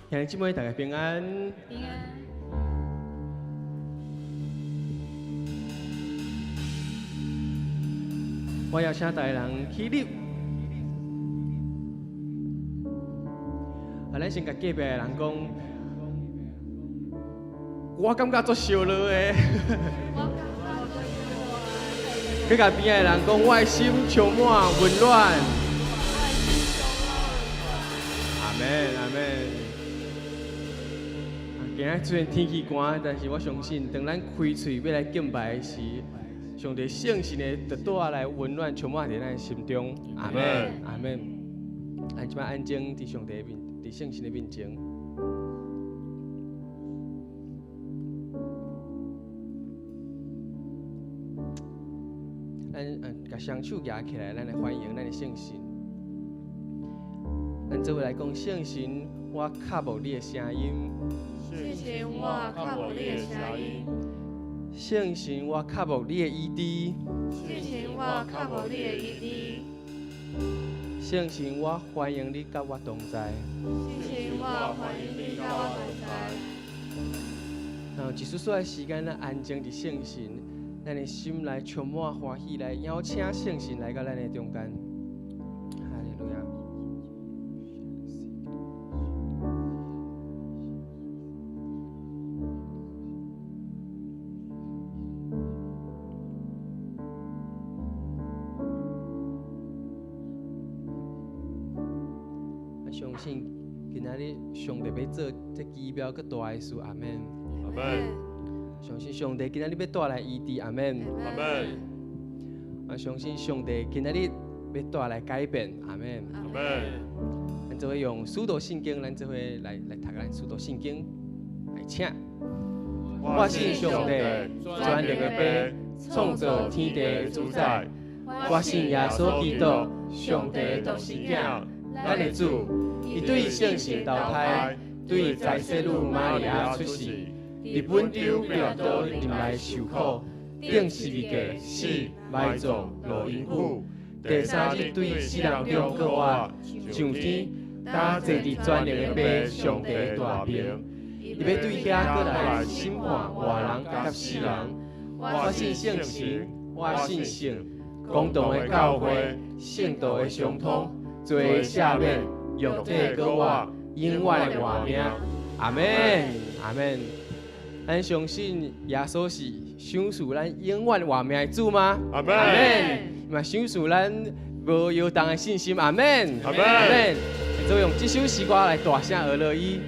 兄弟姊妹，大家平安。平安。我邀請大家人起立。啊，咱先共隔壁的人講，我感覺足燒熱的。閣共邊仔的人講，我的心充滿溫暖。阿門，阿門。今仔雖然天氣寒，但是我相信，當咱開喙欲來敬拜時，上帝聖神的就帶來溫暖，充滿佇咱的心中。阿門，阿門。咱這擺安靜佇上帝面，佇聖神的面前。咱共雙手舉起來，咱來歡迎咱的聖神。咱做伙來講，聖神，我渴慕你的聲音。聖神，我渴慕你的聲音。聖神，我渴慕你的醫治。聖神，我渴慕你的醫治。聖神，我歡迎你佮我同在。聖神，我歡迎你佮我同在。然後一絲絲的時間，咱安靜佇聖神，咱的心內充滿歡喜，來邀請聖神來到咱的中間。哈利路亞。相信今仔日上帝欲做這奇妙閣大的事，阿們。阿們。相信上帝今仔日欲帶來醫治，阿們。阿們。啊，相信上帝今仔日欲帶來改變，阿們。阿們。咱做伙用使徒信經，咱做伙來來讀咱使徒信經，來請。我信上帝，全能的父，創造天地的主宰。我信耶穌基督，上帝的獨生囝，咱的主。伊對聖神投胎，對財細女瑪利亞出世，佇本丟彼拉多入來受苦，釘十字架死，埋葬，落陰府，第三日對死人中復活，上天，擔坐佇全能的父上帝的大爿，伊欲對遐閣來審判活人佮死人。我信聖神，我信聖公同的教會，聖徒的相通，罪的赦免。肉體閣活，永遠的活命。阿們，阿們。咱相信耶穌是賞賜咱永遠活命的主嗎？阿們。嘛賞賜咱無搖動的信心。阿們，阿們。就用這首詩歌來大聲學落伊。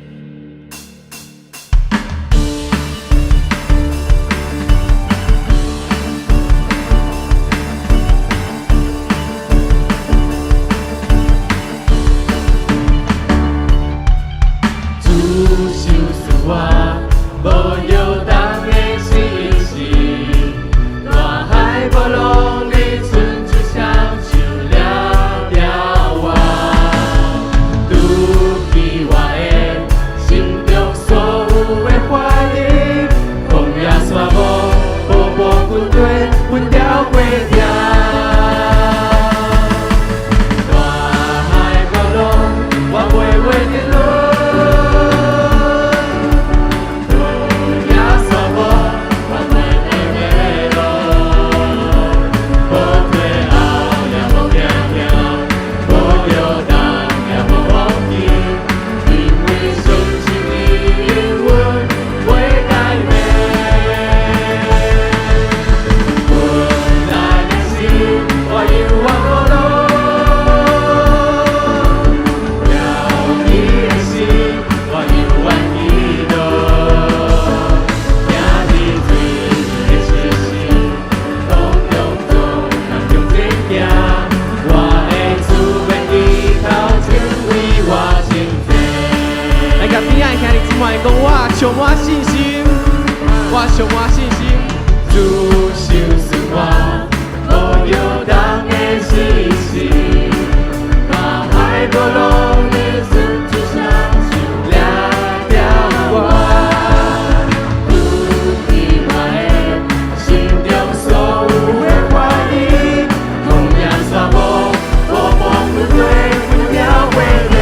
主賞賜我無搖動的信心，大海無浪，你伸出雙手掠牢我，除去我的心中所有的懷疑，曠野沙漠，步步軍隊分條過行。大海無浪，我袂袂沉淪。耶穌無，我袂會迷路，無退後也無驚驚，無搖動也無放棄，因為相信你永遠袂改變。困難的時，我猶原無路；飘逸的時，我猶原祈禱。行佇水的時時，風中總空中前行，我的主欲低頭成為我前進。來，共邊仔的兄弟姊妹講，我充滿信心，我充滿信心。主賞賜我無搖動的信心，大海無浪，你伸出雙手掠牢我，除去我的心中所有的懷疑，曠野沙漠，步步軍隊分條過行。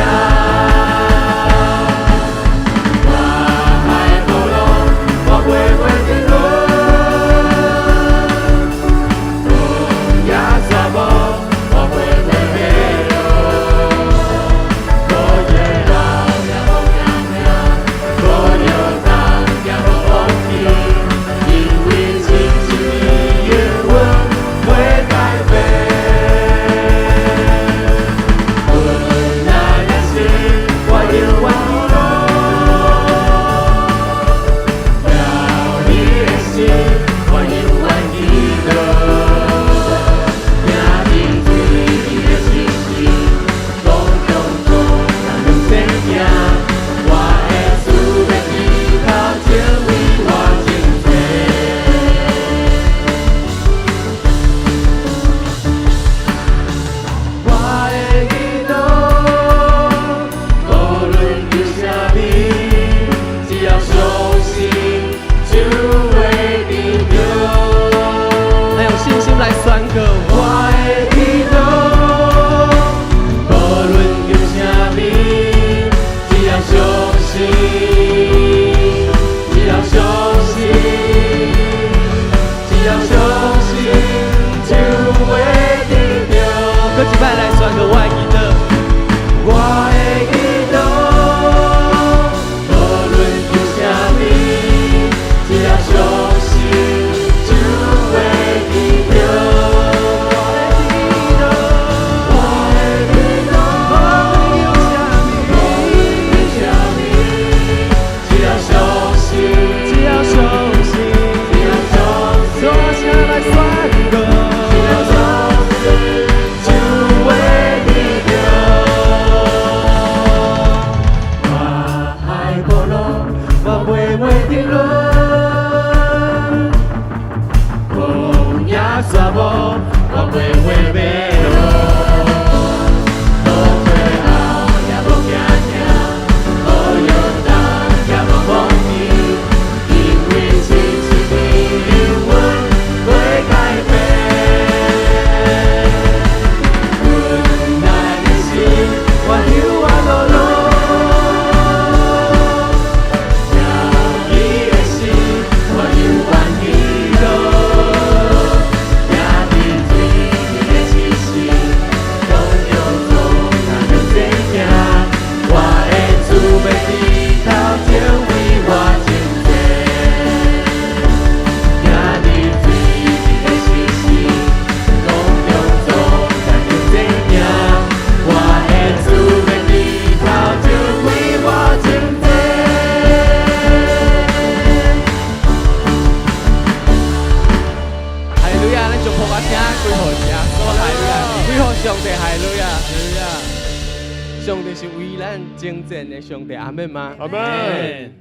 上帝是為咱征戰的上帝，阿們嗎？阿們。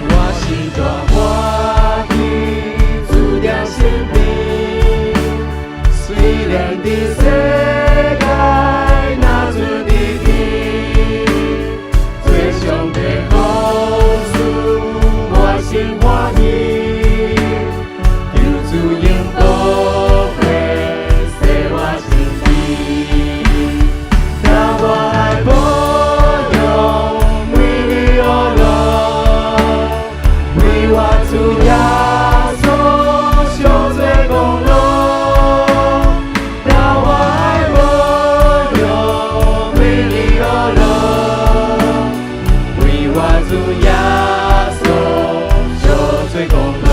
我是大歡喜，主踮身邊，雖然佇世界若出離天，做上帝好事，滿心歡喜，求主用寶血洗我身體，讓我愛保養為你而樂，為我主耶穌小做功勞，讓我愛保養為你而樂，為我主耶穌小做功勞。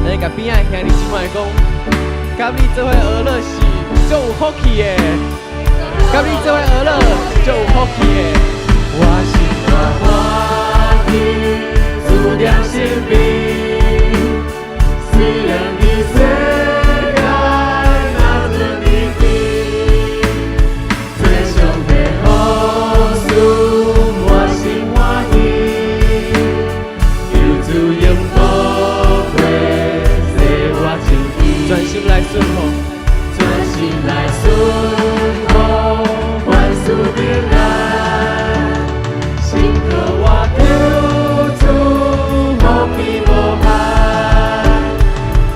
咱共邊仔兄弟姊妹講，佮你做伙學樂是足有福氣的，佮你做伙學樂是足有福氣的。我心大歡喜，主踮身邊，雖然佇世界若出離天，做上帝好事，滿心歡喜，求主用寶血洗我清氣，專心來順服，專心來順服，萬事平安，心靠我求主，福氣無限，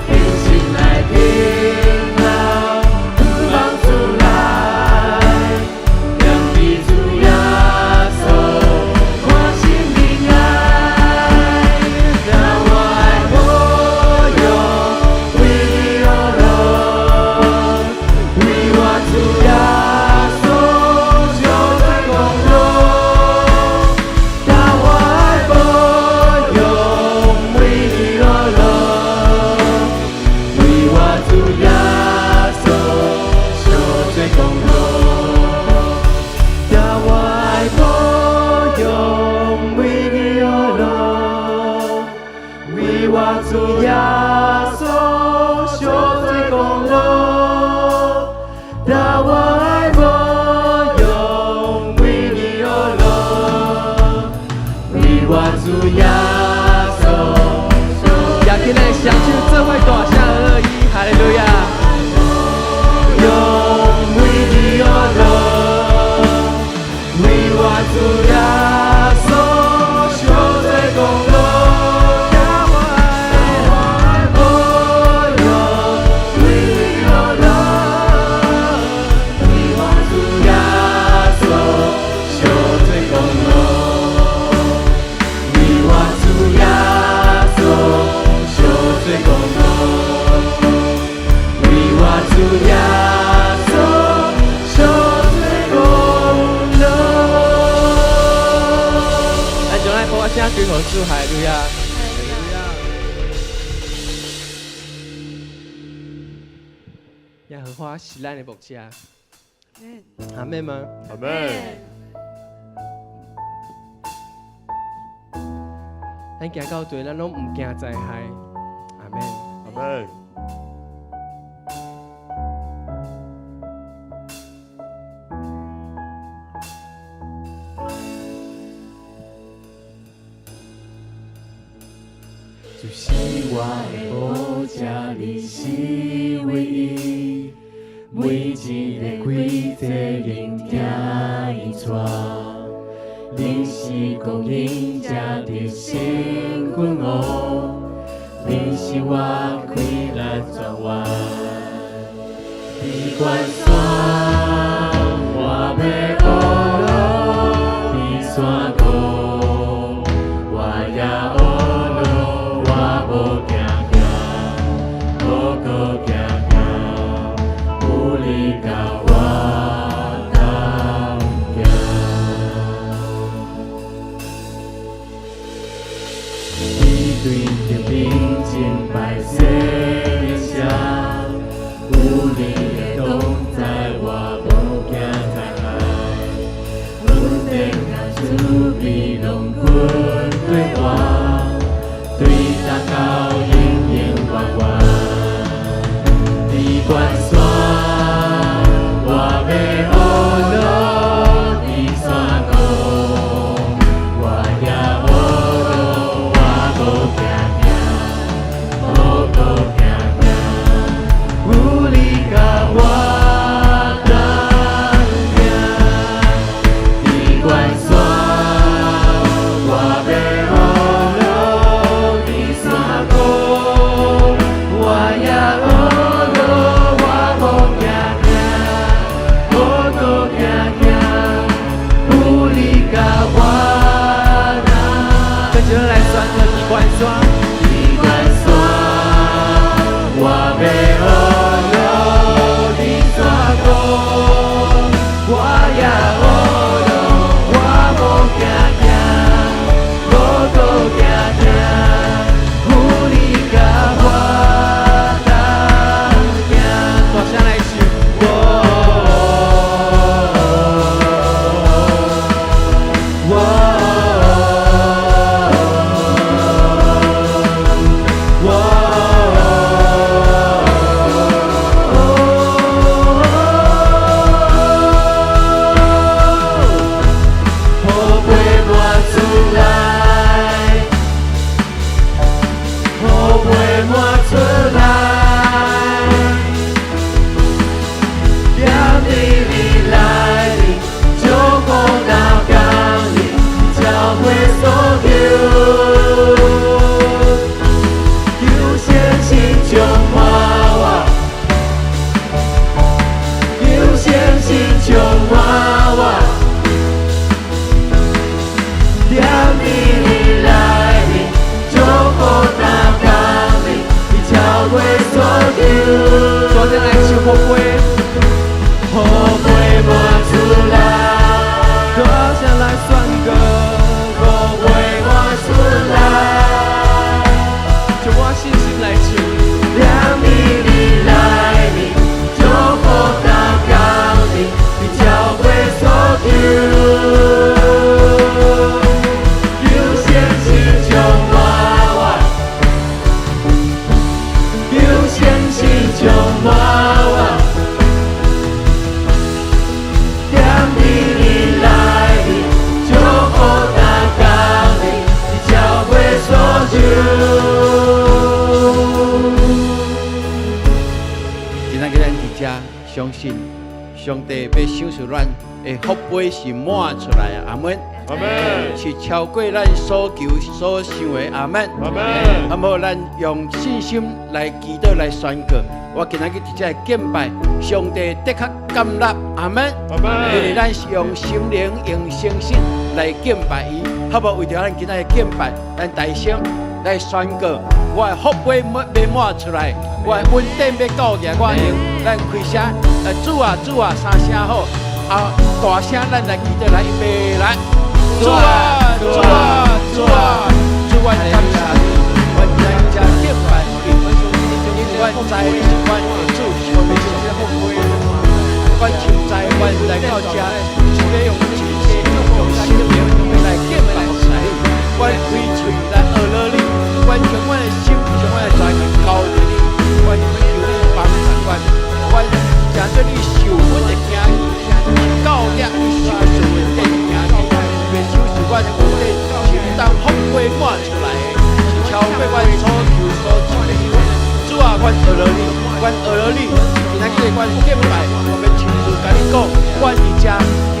平心來等候，盼望主來，踮佇主耶穌，滿心平安，讓我愛保養為你而樂，為我主耶穌小做功勞，讓我愛保養為你而樂，為我主耶穌小做功勞，讓我愛保養為你而樂，為我主耶穌小做功勞，讓我愛保養為你而樂，為我主耶穌。也起來雙手做伙大聲學伊，哈利路亞！用為你而樂，為我主耶穌小做功勞，讓我愛保養為你而樂，為我主耶穌小做功勞，為我主耶穌小做功勞，為我主耶穌小做功勞。咱將來鼓聲歸予主，哈利路亞。耶和華是咱的牧者，阿們嗎？阿們。咱行到底，咱攏毋驚災害，阿們。阿們。主是我的牧者，你是唯一，每一个季節聆聽伊帶，恁是供應者得勝君王，恁是我快樂泉源。佇關山我欲學樂，佇山谷我也學樂，我無驚驚，無閣驚驚，有你佮我同行。你對著平靜白色的聲，有你的同在，佇你內面，祝福若降臨，超過所求。求聖神充滿我，求聖神充滿我，踮佇你內面，祝福若降臨，超過所求。大聲來唱福杯，福杯滿出來，大聲來宣告，福杯滿出來，充滿信心來唱。踮佇你內面，祝福若降臨，超過所求。求聖神充滿我，求聖神充滿我，踮佇你內面，祝福若降臨，超過所求。今仔日咱佇遮相信上帝欲賞賜咱的福杯是滿出來的，阿門。阿門。是超過咱所求所想的，阿門。阿門。好無咱用信心來祈禱來宣告。我今仔日佇遮敬拜上帝，的確感納，阿門。阿門。因為咱是用心靈、用誠實來敬拜伊，好無？為著咱今仔日敬拜，咱大聲來宣告：我的福杯滿欲滿出來，我的恩典欲到額我用。咱開聲，主啊主啊三聲好，啊大聲，咱來祈禱來預備來，主啊主啊主啊，主，阮感謝你，阮來遮敬拜你，因為阮知你是阮的主，是阮的上帝。阮深知，阮來到遮是欲用真誠、用心靈來敬拜你。阮開喙來學落你，阮將阮的心、將阮的財交予你，阮求你幫助阮，阮成做你受訓的囝兒，是教額你賞賜恩典的囝兒，欲賞賜阮的恩典是當福杯滿出來的，是超過阮所求所想的。主啊，阮學落你，阮學落你，今仔日阮敬拜，我欲親自共你講，阮佇遮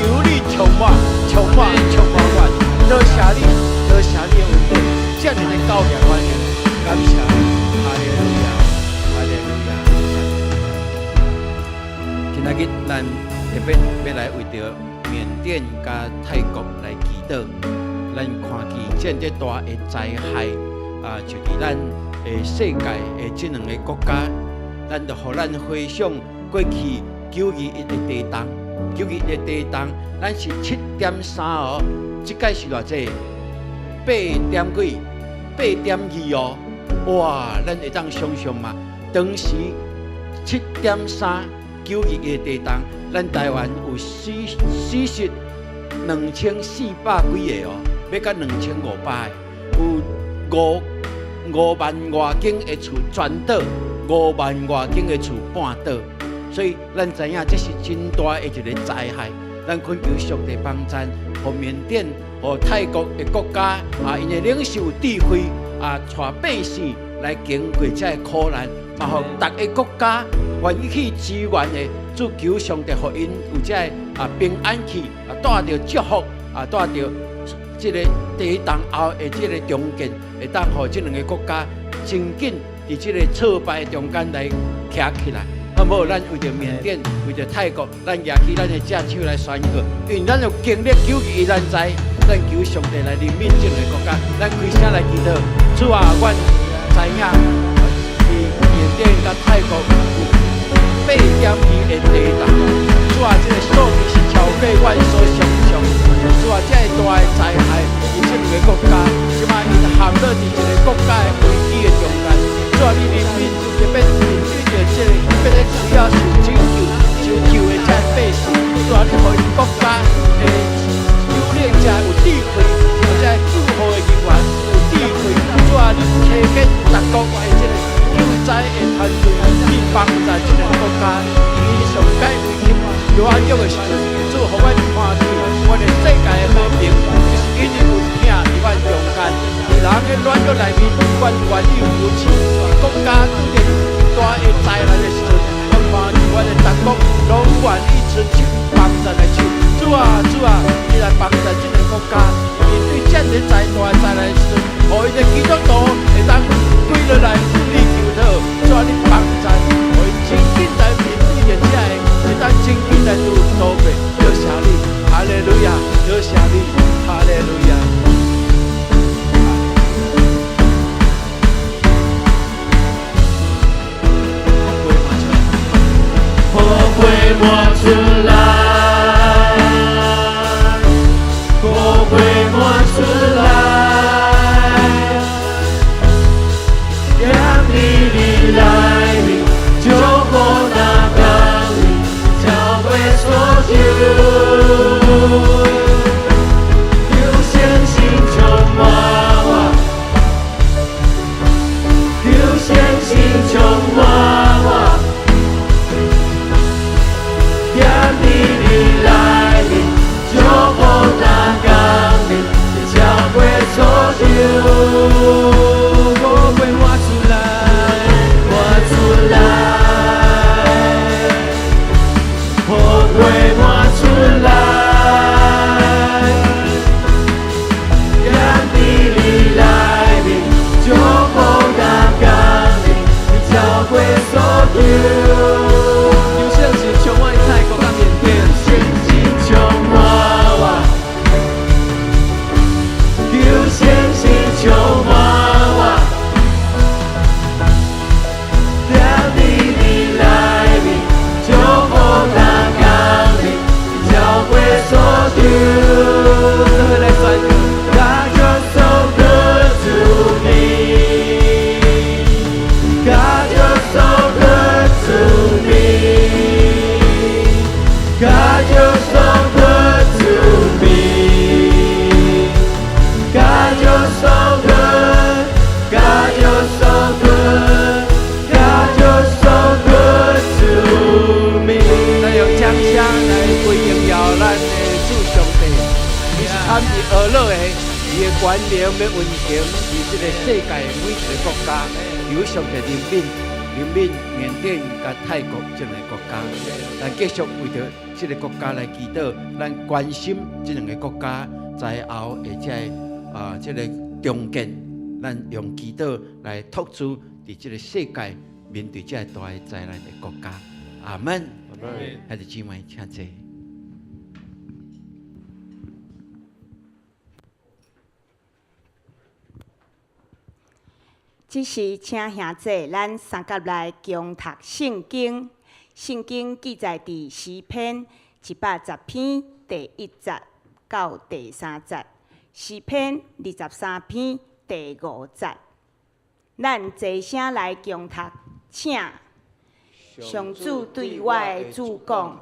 求你充滿、充滿、充滿阮，多謝你，多謝你的恩典，遮爾的教額阮，感謝你，哈利路亞，哈利路亞。今仔日咱特別欲來為著緬甸佮泰國來祈禱，咱看見這爾大的災害啊，就佇咱的世界的這兩个國家，咱就予咱回想過去9·21的地動，9·21的地動，咱是7.3哦，這擺是偌濟？八點幾？8.2哦！哇，咱會當想象嗎？當時7.3 9·21的地動，咱台灣有死失2400幾个哦，欲到2500个，有5萬外間的厝全倒，5萬外間的厝半倒，所以咱知影這是真大的一个災害。咱懇求上帝幫贊，予緬甸、予泰國的國家啊，𪜶的領袖有智慧啊，帶百姓來經過這个苦難，嘛予逐个國家願意去支援的，主求上帝予𪜶有這个啊平安去啊，帶著祝福啊，帶著這个地動後的這个重建，會當予這兩个國家真緊佇這个挫敗中間來徛起來。好無？咱為著緬甸，為著泰國，咱舉起咱的隻手來宣告，因為咱有經歷9·21咱知，咱求上帝來憐憫這兩个國家，咱開聲來祈禱，主啊，阮知影佇緬甸佮泰國有8.2的地動，主啊，這个數字是超過阮所想象。主啊，這个大的災害，佇這兩个國家，這擺𪜶陷落佇一个國家的危機的中間。主啊，你憐憫，特別面對著這个特別需要受拯救、受救的這百姓，主啊，你予𪜶國家的首領者有智慧，有這救護的人員有智慧。主啊，你差遣各國的這个救災的團隊去幫助這个國家，佇上界危急軟弱的時陣，主予阮看見，阮的世界的和平，就是因為有疼佇阮中間，佇人的軟弱內面，阮願意扶持。國家拄著大的災難的時陣，我看見阮阮的同工拢愿意伸出帮赞的手。主啊，主啊，你來幫贊這个國家，面對這爾災大的災難的時陣，予𪜶的基督徒會當跪落來向你求討。主啊，你幫贊，予𪜶真緊來面對著這个，會當真緊來拄逃避。多謝你，哈利路亞，多謝你，哈利路亞。火會滿出來，火會滿出來，踮你的內面，祝福若降臨，超過所求。求聖神充滿我，求聖神充滿我。踮你的內面，祝福若降臨，超過所求。火會滿出來，滿出來，火會滿出來，踮你的內面，祝福若降臨，超過所求。求聖神充滿泰國佮緬甸，聖神充滿我，求聖神充滿我，踮你的內面，祝福若降臨，超過所求。做伙來宣告。 God, you're so good to me. God, you're so good to me. God, you're so good to me. God, you're so good. God, you're so good. God, you're so good to me. 咱用掌聲來歸榮耀咱的主上帝。伊是參與俄勒的，伊的權能欲運行佇這个世界每一个國家，求上帝憐憫，憐憫緬甸佮泰國這兩个國家。咱繼續為著這个國家來祈禱，咱關心這兩个國家災後的這个這个重建，咱用祈禱來托住佇這个世界面對這个大的災難的國家。阿門。兄弟姊妹，請坐。這時，請兄弟咱三甲來共讀聖經。聖經記載佇詩篇110篇第一節到第三節，詩篇23篇第五節。咱齊聲來共讀，請。上主對我的主講：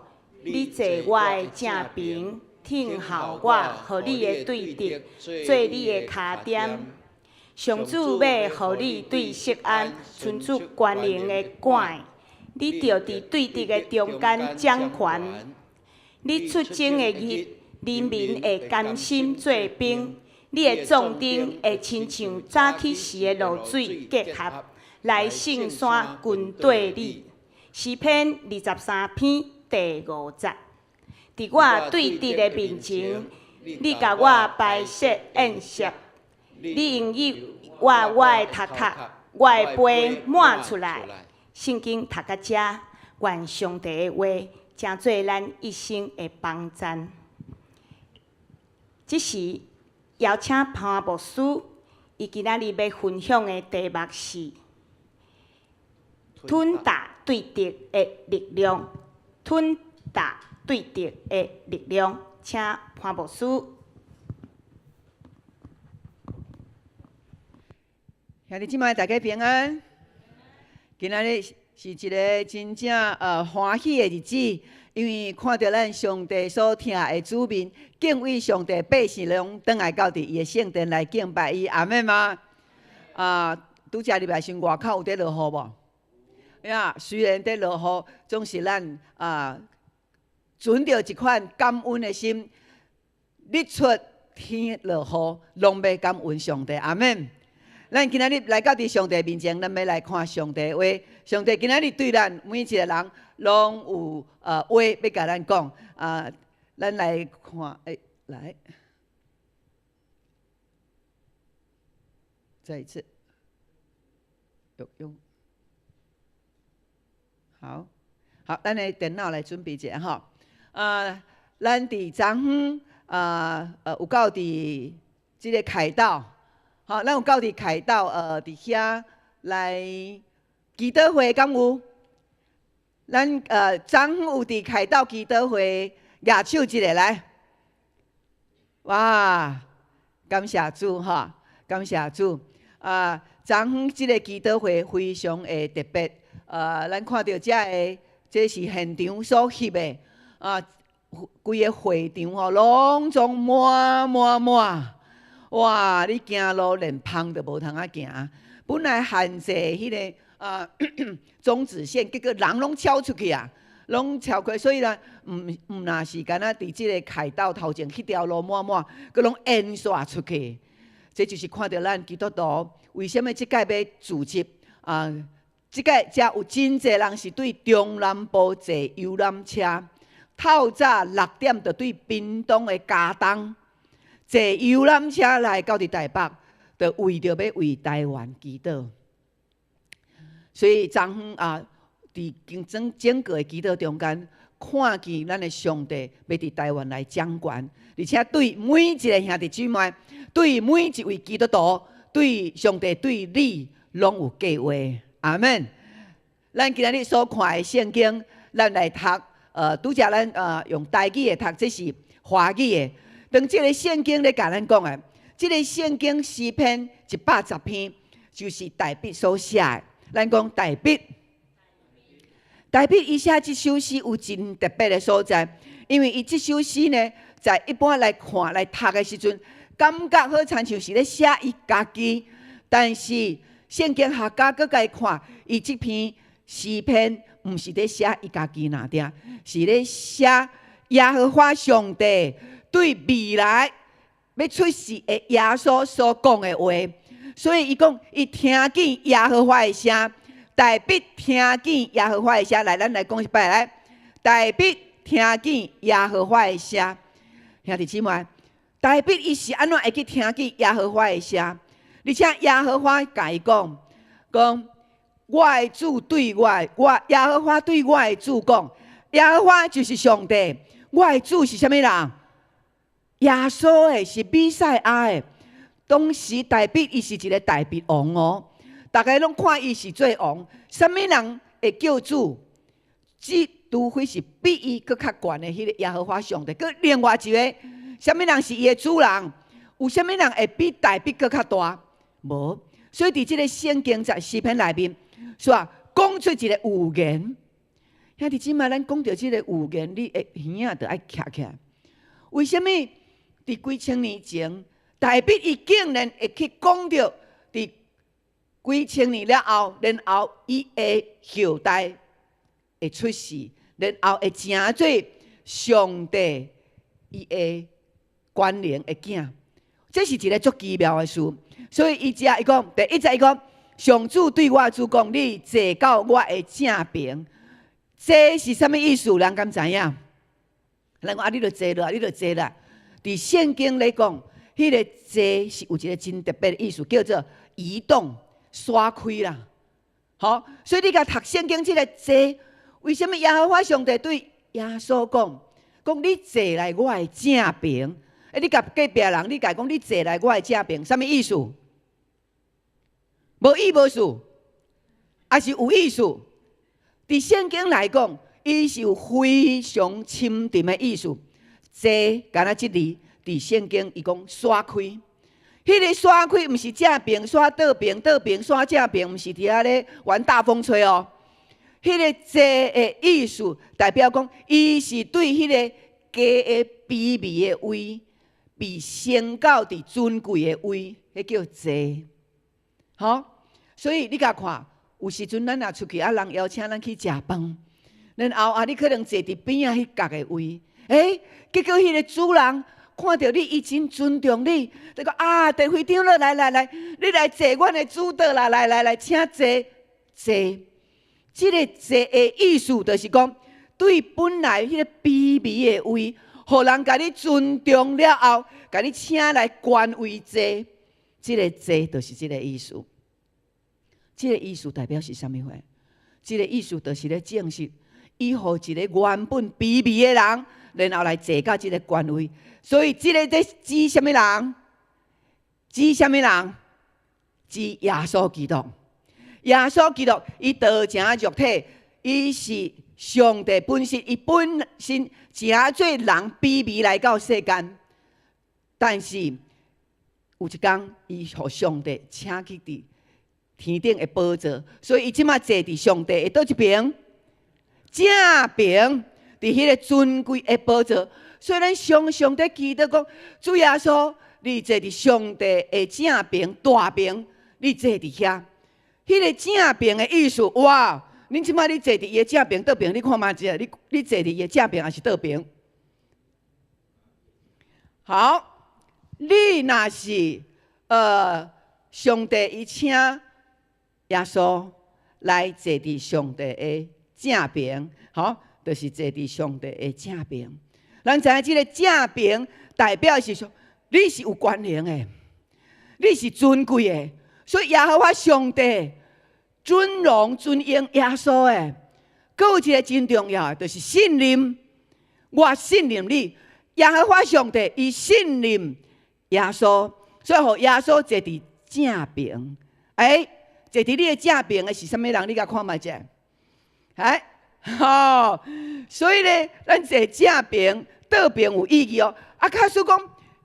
你坐我的正爿，聽候我，予你的對敵做你的跤墊。上主欲予你對錫安伸出權能的竿，你著佇對敵的中間掌權。你出征的日，人民會甘心做兵；你的壯丁會親像早起時的露水結合，來聖山跟綴你。詩篇23篇第五節，佇我對敵的面前，你共我擺設宴席，你用油抹我的頭殼，我的杯滿出來。聖經讀到這，願上帝的話成做咱一生的幫贊。這時邀請潘牧師，伊今仔日欲分享的題目是吞打對敵的力量，吞打對敵的力量，請潘牧師。兄弟姊妹，大家平安。今仔日是一个真正歡喜的日子，因為看著咱上帝所疼的子民，敬畏上帝百姓攏轉來到佇伊的聖殿來敬拜伊，阿們嗎？啊，拄才入來時，外口有佇落雨無？呀，雖然佇落雨，總是咱啊，存著一款感恩的心，日出天落雨，攏欲感恩上帝，阿們。咱今仔日來到佇上帝面前，咱欲來看上帝話。上帝今仔日對咱每一个人攏有話欲共咱講啊，咱來看，欸，來，再一次，有用，好，好，咱的電腦來準備一下吼，啊，咱佇昨昏啊，有到佇這个凱道，吼，咱有到佇凱道，佇遐來祈禱會，敢有？咱昨昏有佇凱道祈禱會舉手一下來，哇！感謝主吼，感謝主啊！昨昏這个祈禱會非常的特別，咱看著遮个，這是現場所翕的啊，規个會場吼，攏總滿滿滿，哇！你行路連芳都無通仔行，本來限制彼个啊，終止線，結果人攏超出去啊，攏超過，所以呢，毋若是干焦佇這个凱道頭前彼條路滿滿，閣攏延續出去。這就是看著咱基督徒為啥物這擺欲組織啊？這擺遮有真濟人是對中南部坐遊覽車，透早6點就對屏東的佳冬坐遊覽車來到佇台北，就為著欲為台灣祈禱。所以昨昏啊，佇整整個的祈禱中間，看見咱的上帝欲佇台灣來掌權，而且對每一个兄弟姊妹，對每一位基督徒，對上帝對你攏有計劃。阿們。咱今仔日所看的聖經，咱來讀，拄才咱用台語的讀，這是華語的。當這个聖經咧共咱講的，這个聖經詩篇110篇，就是大衛所寫的。咱講大衛，大衛伊寫這首詩有真特別的所在，因為伊這首詩呢，在一般來看來讀的時陣，感覺好親像是咧寫伊家己，但是聖經學家閣共伊看，伊這篇詩篇毋是咧寫伊家己爾定，是咧寫耶和華上帝對未來欲出世的耶穌所講的話。所以伊講，伊聽見耶和華的聲，大衛聽見耶和華的聲，來，咱來講一擺來。大衛聽見耶和華的聲，兄弟姊妹，大衛伊是按怎會去聽見耶和華的聲？而且耶和華共伊講，講我的主對我的，我耶和華對我的主講，耶和華就是上帝，我的主是啥物人？耶穌的是彌賽亞的。當時大衛伊是一个大衛王哦，逐家攏看伊是做王，啥物人會叫主？只除非是比伊閣較懸的彼个耶和華上帝，閣另外一个，啥物人是伊的主人？有啥物人會比大衛閣較大？無。所以佇這个聖經在詩篇內面，煞講出一个預言。兄弟姊妹，咱講著這个預言，你的耳仔著愛徛起來。為啥物？佇幾千年前，大衛伊竟然會去講著，佇幾千年了後，然後伊的後代會出世，然後會成做上帝伊的權能的囝，這是一个足奇妙的事。所以伊遮伊講，第一節伊講，上主對我主講，你坐到我的正爿，這是啥物意思？人敢知影？人講啊，你著坐落，你著坐啦。佇聖經咧講，彼个坐是有一个真特別的意思，叫做移動、徙開啦。好，所以你共讀聖經這个坐，為啥物耶和華上帝對耶穌講，講你坐來我的正爿？欸，你共隔壁人，你共伊講你坐來我的正爿，啥物意思？無意無思，抑是有意思？佇聖經來講，伊是有非常深沉的意思。坐，敢若這字，佇聖經伊講徙開，彼个徙開毋是正爿徙倒爿，倒爿徙正爿，毋是佇遐咧玩大風吹哦。彼个坐的意思代表講，伊是對彼个低的卑微的位，被升到佇尊貴的位，彼叫坐。吼，所以你共看，有時陣咱若出去啊，人邀請咱去食飯，然後啊，你可能坐佇邊仔彼角的位，欸，結果彼个主人看著你，伊真尊重你，就講啊，鄭會長來來來，你來坐阮的主桌啦，來來來，請坐坐。這个坐的意思就是講，對本來彼个卑微的位，予人共你尊重了後，共你請來懸位坐，這个坐就是這个意思。這个意思代表是啥物貨？這个意思就是咧證實，伊予一个原本卑微的人，然後來坐到這个權位。所以這个咧指啥物人？指啥物人？指耶穌基督。耶穌基督，伊道成肉體，伊是上帝本身，伊本身成做人卑微來到世間。但是有一工，伊予上帝請去佇天頂的寶座，所以伊這馬坐佇上帝的佗一爿？正爿，佇彼个尊貴的寶座。所以咱常常佇祈禱講，主耶穌，你坐佇上帝的正爿大爿，你坐佇遐。彼个正爿的意思，哇！恁這馬你坐佇伊的正爿倒爿，你看覓者？你坐佇伊的正爿抑是倒爿？好，你若是上帝伊請耶穌來坐佇上帝的正爿，好，就是坐佇上帝的正爿。咱知影這个正爿代表是說，你是有權能的，你是尊貴的，所以耶和華上帝尊榮尊榮耶穌的。閣有一个真重要的，就是信任。我信任你，耶和華上帝伊信任耶穌，所以予耶穌坐佇正爿。欸，坐佇你的正爿的是啥物人？你共看覓者？欸，吼，所以咧，咱坐正爿、倒爿有意義哦。啊，假使講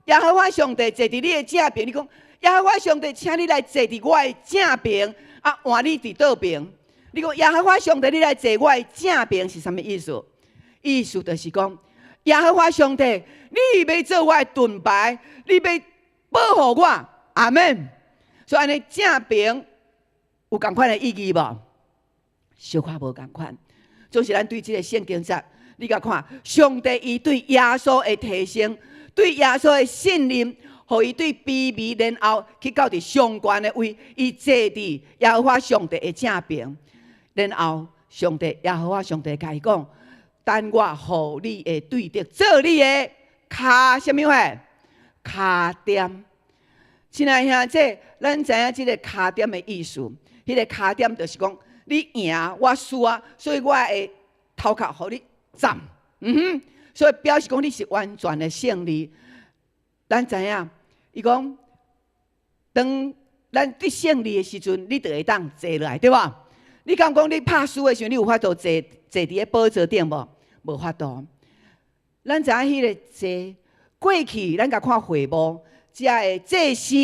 耶和華上帝坐佇你的正爿，你講耶和華上帝，請你來坐佇我的正爿，啊，換你佇倒爿。你講耶和華上帝，你來坐我的正爿是啥物意思？意思就是講，耶和華上帝，你欲做我的盾牌，你欲保護我，阿門。所以按呢正爿有仝款的意義無？小可無仝款。總是咱對這个聖經節，你共看，上帝伊對耶穌的提升，對耶穌的信任，予伊對卑微，然後去到佇上懸的位，伊坐佇耶和華上帝的正爿，然後上帝耶和華上帝共伊講：等我予你的對敵做你的跤啥物貨？跤墊。親愛兄弟，咱知影這个跤墊的意思，彼个跤墊就是講，你贏我輸啊，所以我的頭殼予你站，嗯哼，所以表示講你是完全的勝利。咱知影，伊講，當咱得勝利的時陣，你就會當坐落來，對無？你敢講你拍輸的時陣，你有法度坐坐佇个寶座頂無？無法度。咱知影彼个坐過去，咱共看會幕，遮个祭司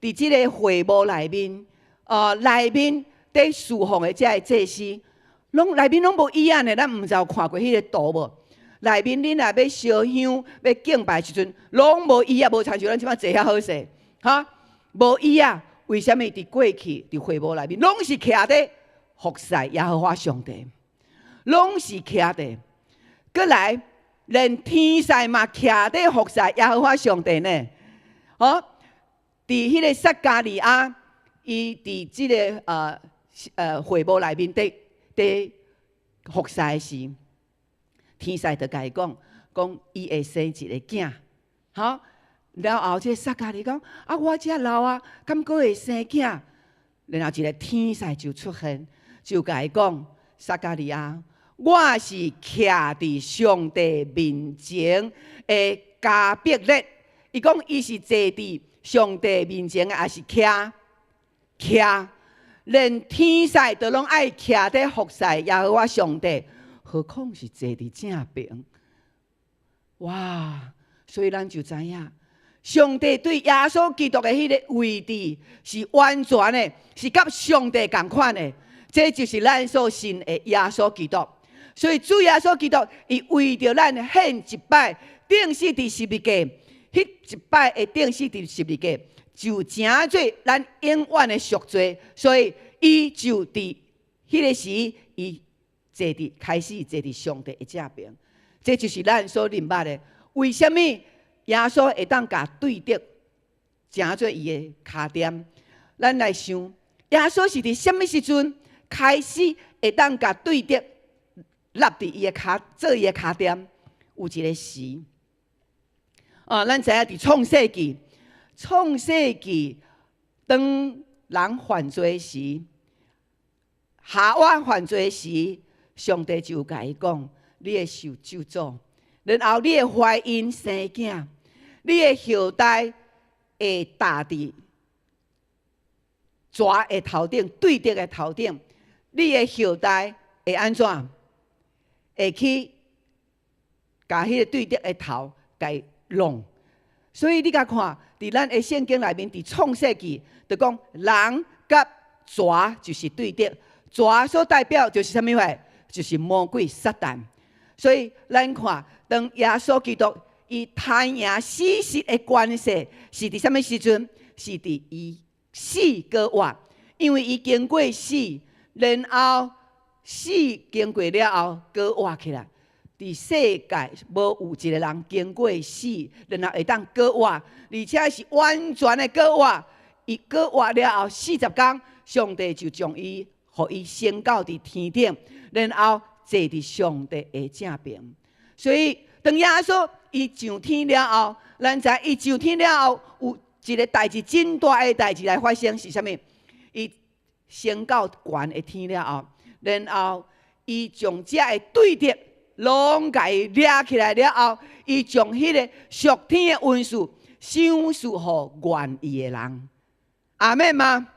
佇這个會幕內面，內面佇侍奉的遮个祭司，攏內面攏無椅仔呢。咱毋知有看過彼个圖無？內面恁若欲燒香、欲敬拜時陣，攏無椅仔，無親像咱這馬坐遐好勢，哈？無椅仔，為啥物？佇過去佇會幕內面，攏是徛佇服侍耶和華上帝，攏是徛佇。閣來，連天使嘛徛佇服侍耶和華上帝呢。吼，佇彼个撒迦利亞，伊佇這个會幕內面佇佇服侍時，天使就共伊講，講伊會生一个囝，吼。了後，這個撒迦利講：啊，我遮老啊，敢閣會生囝？然後一个天使就出現，就共伊講：撒迦利亞，我是徛佇上帝面前的加百列。伊講伊是坐佇上帝面前的，抑是徛徛？連天使都攏愛徛佇服侍耶和華上帝，何況是坐佇正爿？哇！所以咱就知影，上帝對耶穌基督的彼个位置是完全的，是佮上帝仝款的。這就是咱所信的耶穌基督。所以主耶穌基督，伊為著咱獻一擺，釘死佇十字架，彼一擺的釘死佇十字架，就成做咱永遠的贖罪。所以伊就佇彼个時，伊坐佇開始坐佇上帝的正爿。這就是咱所認捌的。為啥物耶穌會當共對敵成做伊的跤墊？咱來想，耶穌是佇啥物時陣開始會當共對敵立佇伊的跤，做伊的跤墊？有一个時。啊，咱知影佇創世記，創世記當人犯罪時，夏娃犯罪時，上帝就共伊講：你會受咒詛，然後你會懷孕生囝，你的後代會踏佇蛇的頭頂，對敵的頭頂，你的後代會按怎？會去共彼个對敵的頭共弄。所以你共看，佇咱的聖經內面，佇創世記，就講人佮蛇就是對敵，蛇所代表就是啥物貨？就是魔鬼撒旦。所以咱看，當耶穌基督伊彈贏死屍的權勢，是佇啥物時陣？是佇伊死閣活，因為伊經過死，然後死經過了後，閣活起來。佇世界無有一个人經過死，然後會當閣活，而且是完全的閣活。伊閣活了後40工，上帝就將伊予伊升到佇天頂，然後坐佇上帝的正爿。所以當耶穌伊上天了後，咱知伊上天了後，有一个代誌真大的代誌來發生，是啥物？伊升到懸的天了後，然後伊將遮的對敵攏共伊掠起來了後，伊將彼个屬天的恩賜賞賜予願意的人。阿們嗎？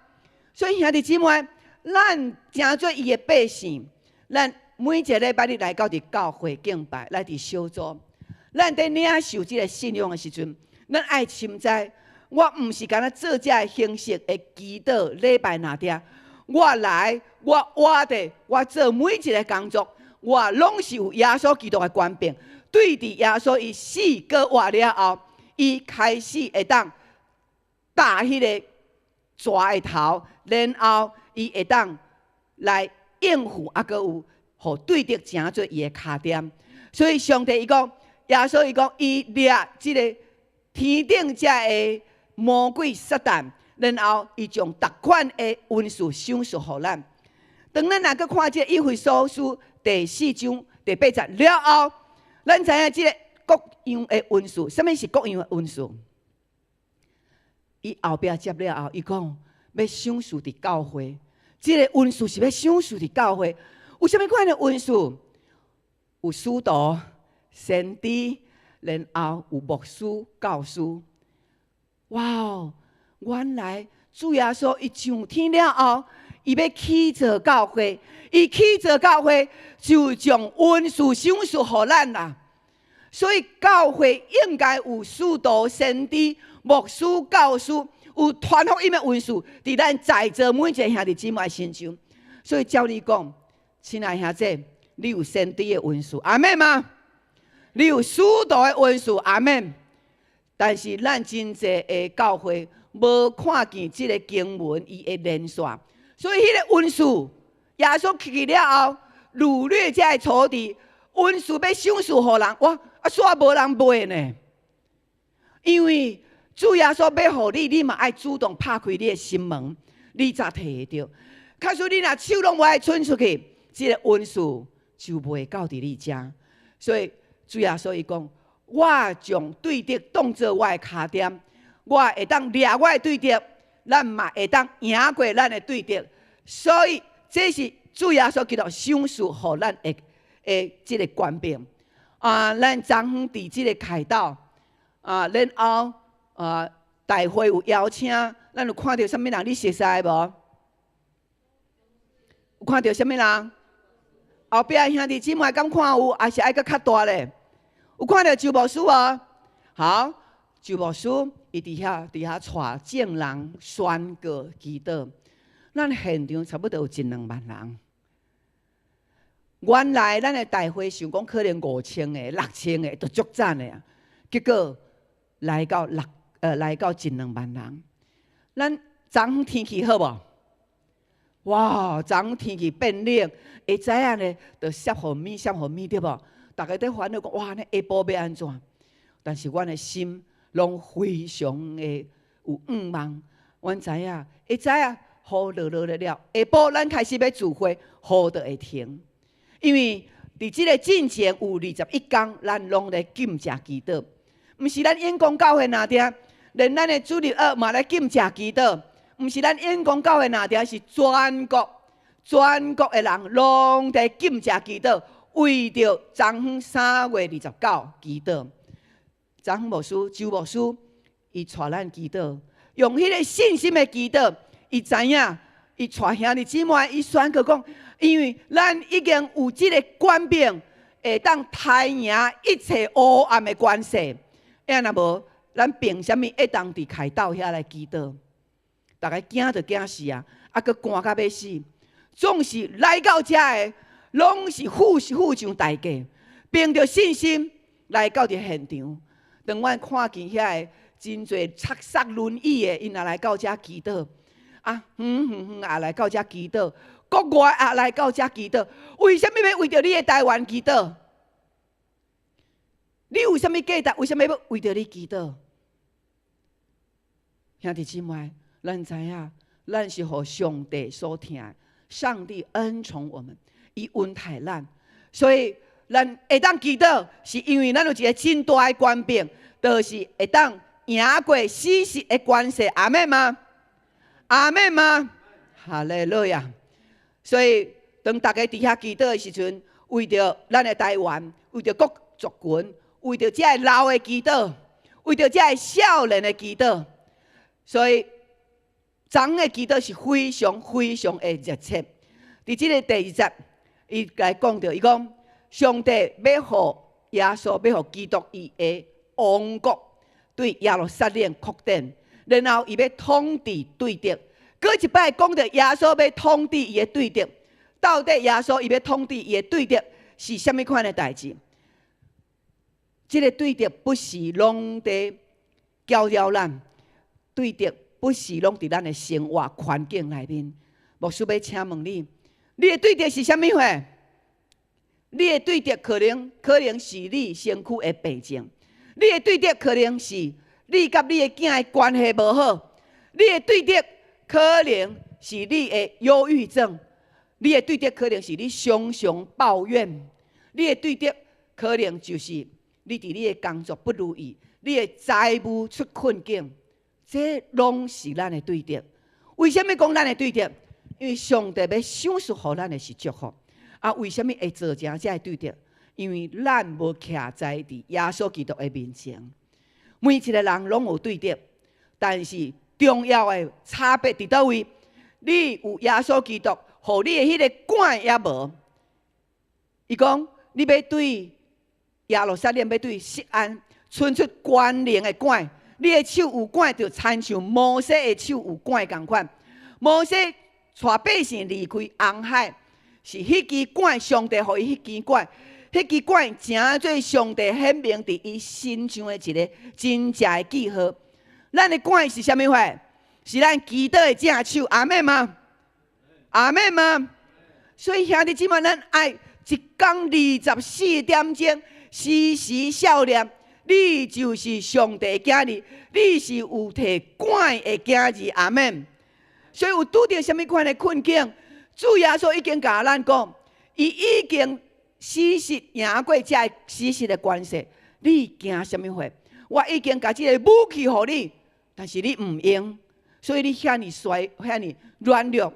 所以兄弟姊妹，咱成做伊的百姓，咱每一个禮拜日來到佇教會敬拜，來佇小組，咱佇領受這个信仰的時陣，咱愛深知，我毋是干焦做這个形式的祈禱禮拜爾爾，我來，我活著，我做每一个工作，我攏是有耶穌基督的權柄。對佇耶穌伊死閣活了後，伊開始會當打彼个蛇的頭，然後伊會當來應付，猶閣有予對敵成做伊的跤墊。所以上帝伊講，耶穌伊講，伊掠這个天頂遮的魔鬼撒旦，然後伊將逐款的恩賜賞賜予咱。當咱若閣看這个以弗所書第四章第八節了後，咱知影這个各樣的恩賜，啥物是各樣的恩賜？伊後壁接了後，伊講欲賞賜佇教會，這个恩賜是欲賞賜佇教會。有啥物款的恩賜？有使徒、先知，然後有牧師、教師。哇哦！原來主耶穌伊上天了後，伊欲起造教會，伊起造教會就將恩賜賞賜予咱啦。所以教會應該有使徒、先知、牧師、教師，有傳福音的恩賜，佇咱在座每一个兄弟姊妹身上。所以照理講，親愛兄弟，你有先知的恩賜，阿們嗎？你有使徒的恩賜，阿們。但是咱真濟的教會無看見這个經文伊的連線，所以彼个恩賜，耶穌起去了後，擄掠這个仇敵，恩賜欲賞賜予人，哇！啊，煞無人買呢？因為主耶穌欲予你，你嘛愛主動拍開你的心門，你才提會著。假使你若手攏無愛伸出去，這个恩賜就袂到佇你遮。所以主耶穌伊講：我將對敵當做我的跤墊，我會當掠我的對敵，咱嘛會當贏過咱的對敵。所以這是主耶穌基督賞賜予咱的的這个權柄。啊，咱昨昏佇這个凱道啊，然後啊，大會有邀請，咱有看著啥物人？你熟似無？有看著啥物人？後壁兄弟姊妹敢看有，抑是愛閣較大咧？有看著周牧師無？好，周牧師伊佇遐帶眾人宣告祈禱，咱現場差不多有一兩萬人。原來咱的大會想講可能5000個、6000個都足讚的啊，結果來到一兩萬人。咱昨昏天氣好無？哇！昨昏天氣變冷，會知影呢，就攝予物，攝予物對無？逐家佇煩惱講，哇！呢下晡欲按怎？但是阮的心攏非常的有向望。阮知影，會知影雨落落了了，下晡咱開始欲聚會，雨就會停。因為佇這个進前有21工，咱攏咧禁食祈禱，毋是咱永光教會爾爾，連咱的主日學嘛咧禁食祈禱，毋是咱永光教會爾爾，是全國全國的人攏佇禁食祈禱，為著昨昏3月29祈禱。昨昏牧師、周牧師，伊帶咱祈禱，用彼个信心的祈禱，伊知影，伊帶兄弟姊妹，伊宣告講，因為咱已經有這个權柄，會當刣贏一切黑暗的權勢。啊若無，咱憑啥物會當佇凱道遐來祈禱？逐家驚就驚死啊！啊，閣寒甲欲死，總是來到遮的，攏是付付上代價，憑著信心來到佇現場。當阮看見遐个真濟插捒輪椅的，𪜶也來到遮祈禱，啊，遠遠遠也來到遮祈禱，國外也來到遮祈禱。為啥物欲為著你的台灣祈禱？你有啥物價值？為啥物欲為著你祈禱？兄弟姊妹，咱知影，咱是予上帝所疼，上帝恩寵我們，伊恩待咱，所以咱會當祈禱，是因為咱有一个真大的權柄，就是會當贏過死實的權勢。阿們嗎？阿們嗎？哈利路亞！所以當大家佇遐祈禱的時陣，為著咱的台灣，為著各族群，為著這个老的祈禱，為著這个少年的祈禱，所以昨昏的祈禱是非常非常的熱切。佇這个第二節，伊來講著，伊講上帝欲予耶穌，欲予基督伊的王國對耶路撒冷擴展，然後伊欲統治對敵。閣一擺講著耶穌欲統治伊的對敵，到底耶穌伊欲統治伊的對敵是啥物款的代誌？這个對敵不是攏佇攪擾咱，對敵不是攏佇咱的生活環境內面。牧師欲請問你，你的對敵是啥物貨？你的對敵可能是你身軀的病症，你的對敵可能是你佮你的囝的關係無好，你的對敵可能是你的憂鬱症，你的對敵可能是你常常抱怨，你的對敵可能就是你佇你的工作不如意，你的財務出困境，這攏是咱的對敵。為啥物講咱的對敵？因為上帝欲賞賜予咱的是祝福。啊，為啥物會造成這个對敵？因為咱無徛在佇耶穌基督的面前。每一個人攏有對敵，但是重要的差別佇佗位？你有耶穌基督，予你的彼个管猶無。伊講，你欲對耶路撒冷，欲對錫安，伸出權能的管，你的手有管，就親像摩西的手有管仝款。摩西帶百姓離開紅海，是彼支管，上帝予伊彼支管，彼支管成做上帝顯明佇伊身上的一个真正的記號。咱的管是啥物貨？是咱祈禱的正手，阿們嗎？阿們嗎？所以兄弟姊妹，咱愛一工24點鐘，時時數念，你就是上帝的囝兒，你是有提管的囝兒，阿們。所以有拄著啥物款的困境，主耶穌已經共咱講，伊已經死實贏過這个死實的權勢，你驚啥物貨？我已經共這个武器予你，但是你毋用，所以你遐爾衰，遐爾軟弱。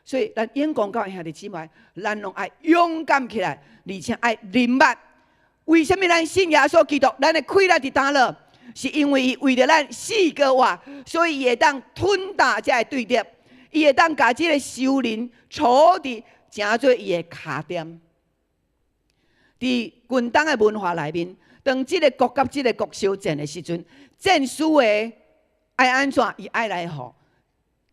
所以咱永光教會兄弟姊妹，咱攏愛勇敢起來，而且愛認捌。為啥物咱信耶穌基督？咱的氣力佇佗落？是因為伊為著咱死閣活，所以伊會當吞打這个對敵，伊會當共這个仇人處置，成做伊的跤墊。佇近東的文化內面，當這个國佮這个國相戰的時陣，戰輸的愛按怎？伊愛來予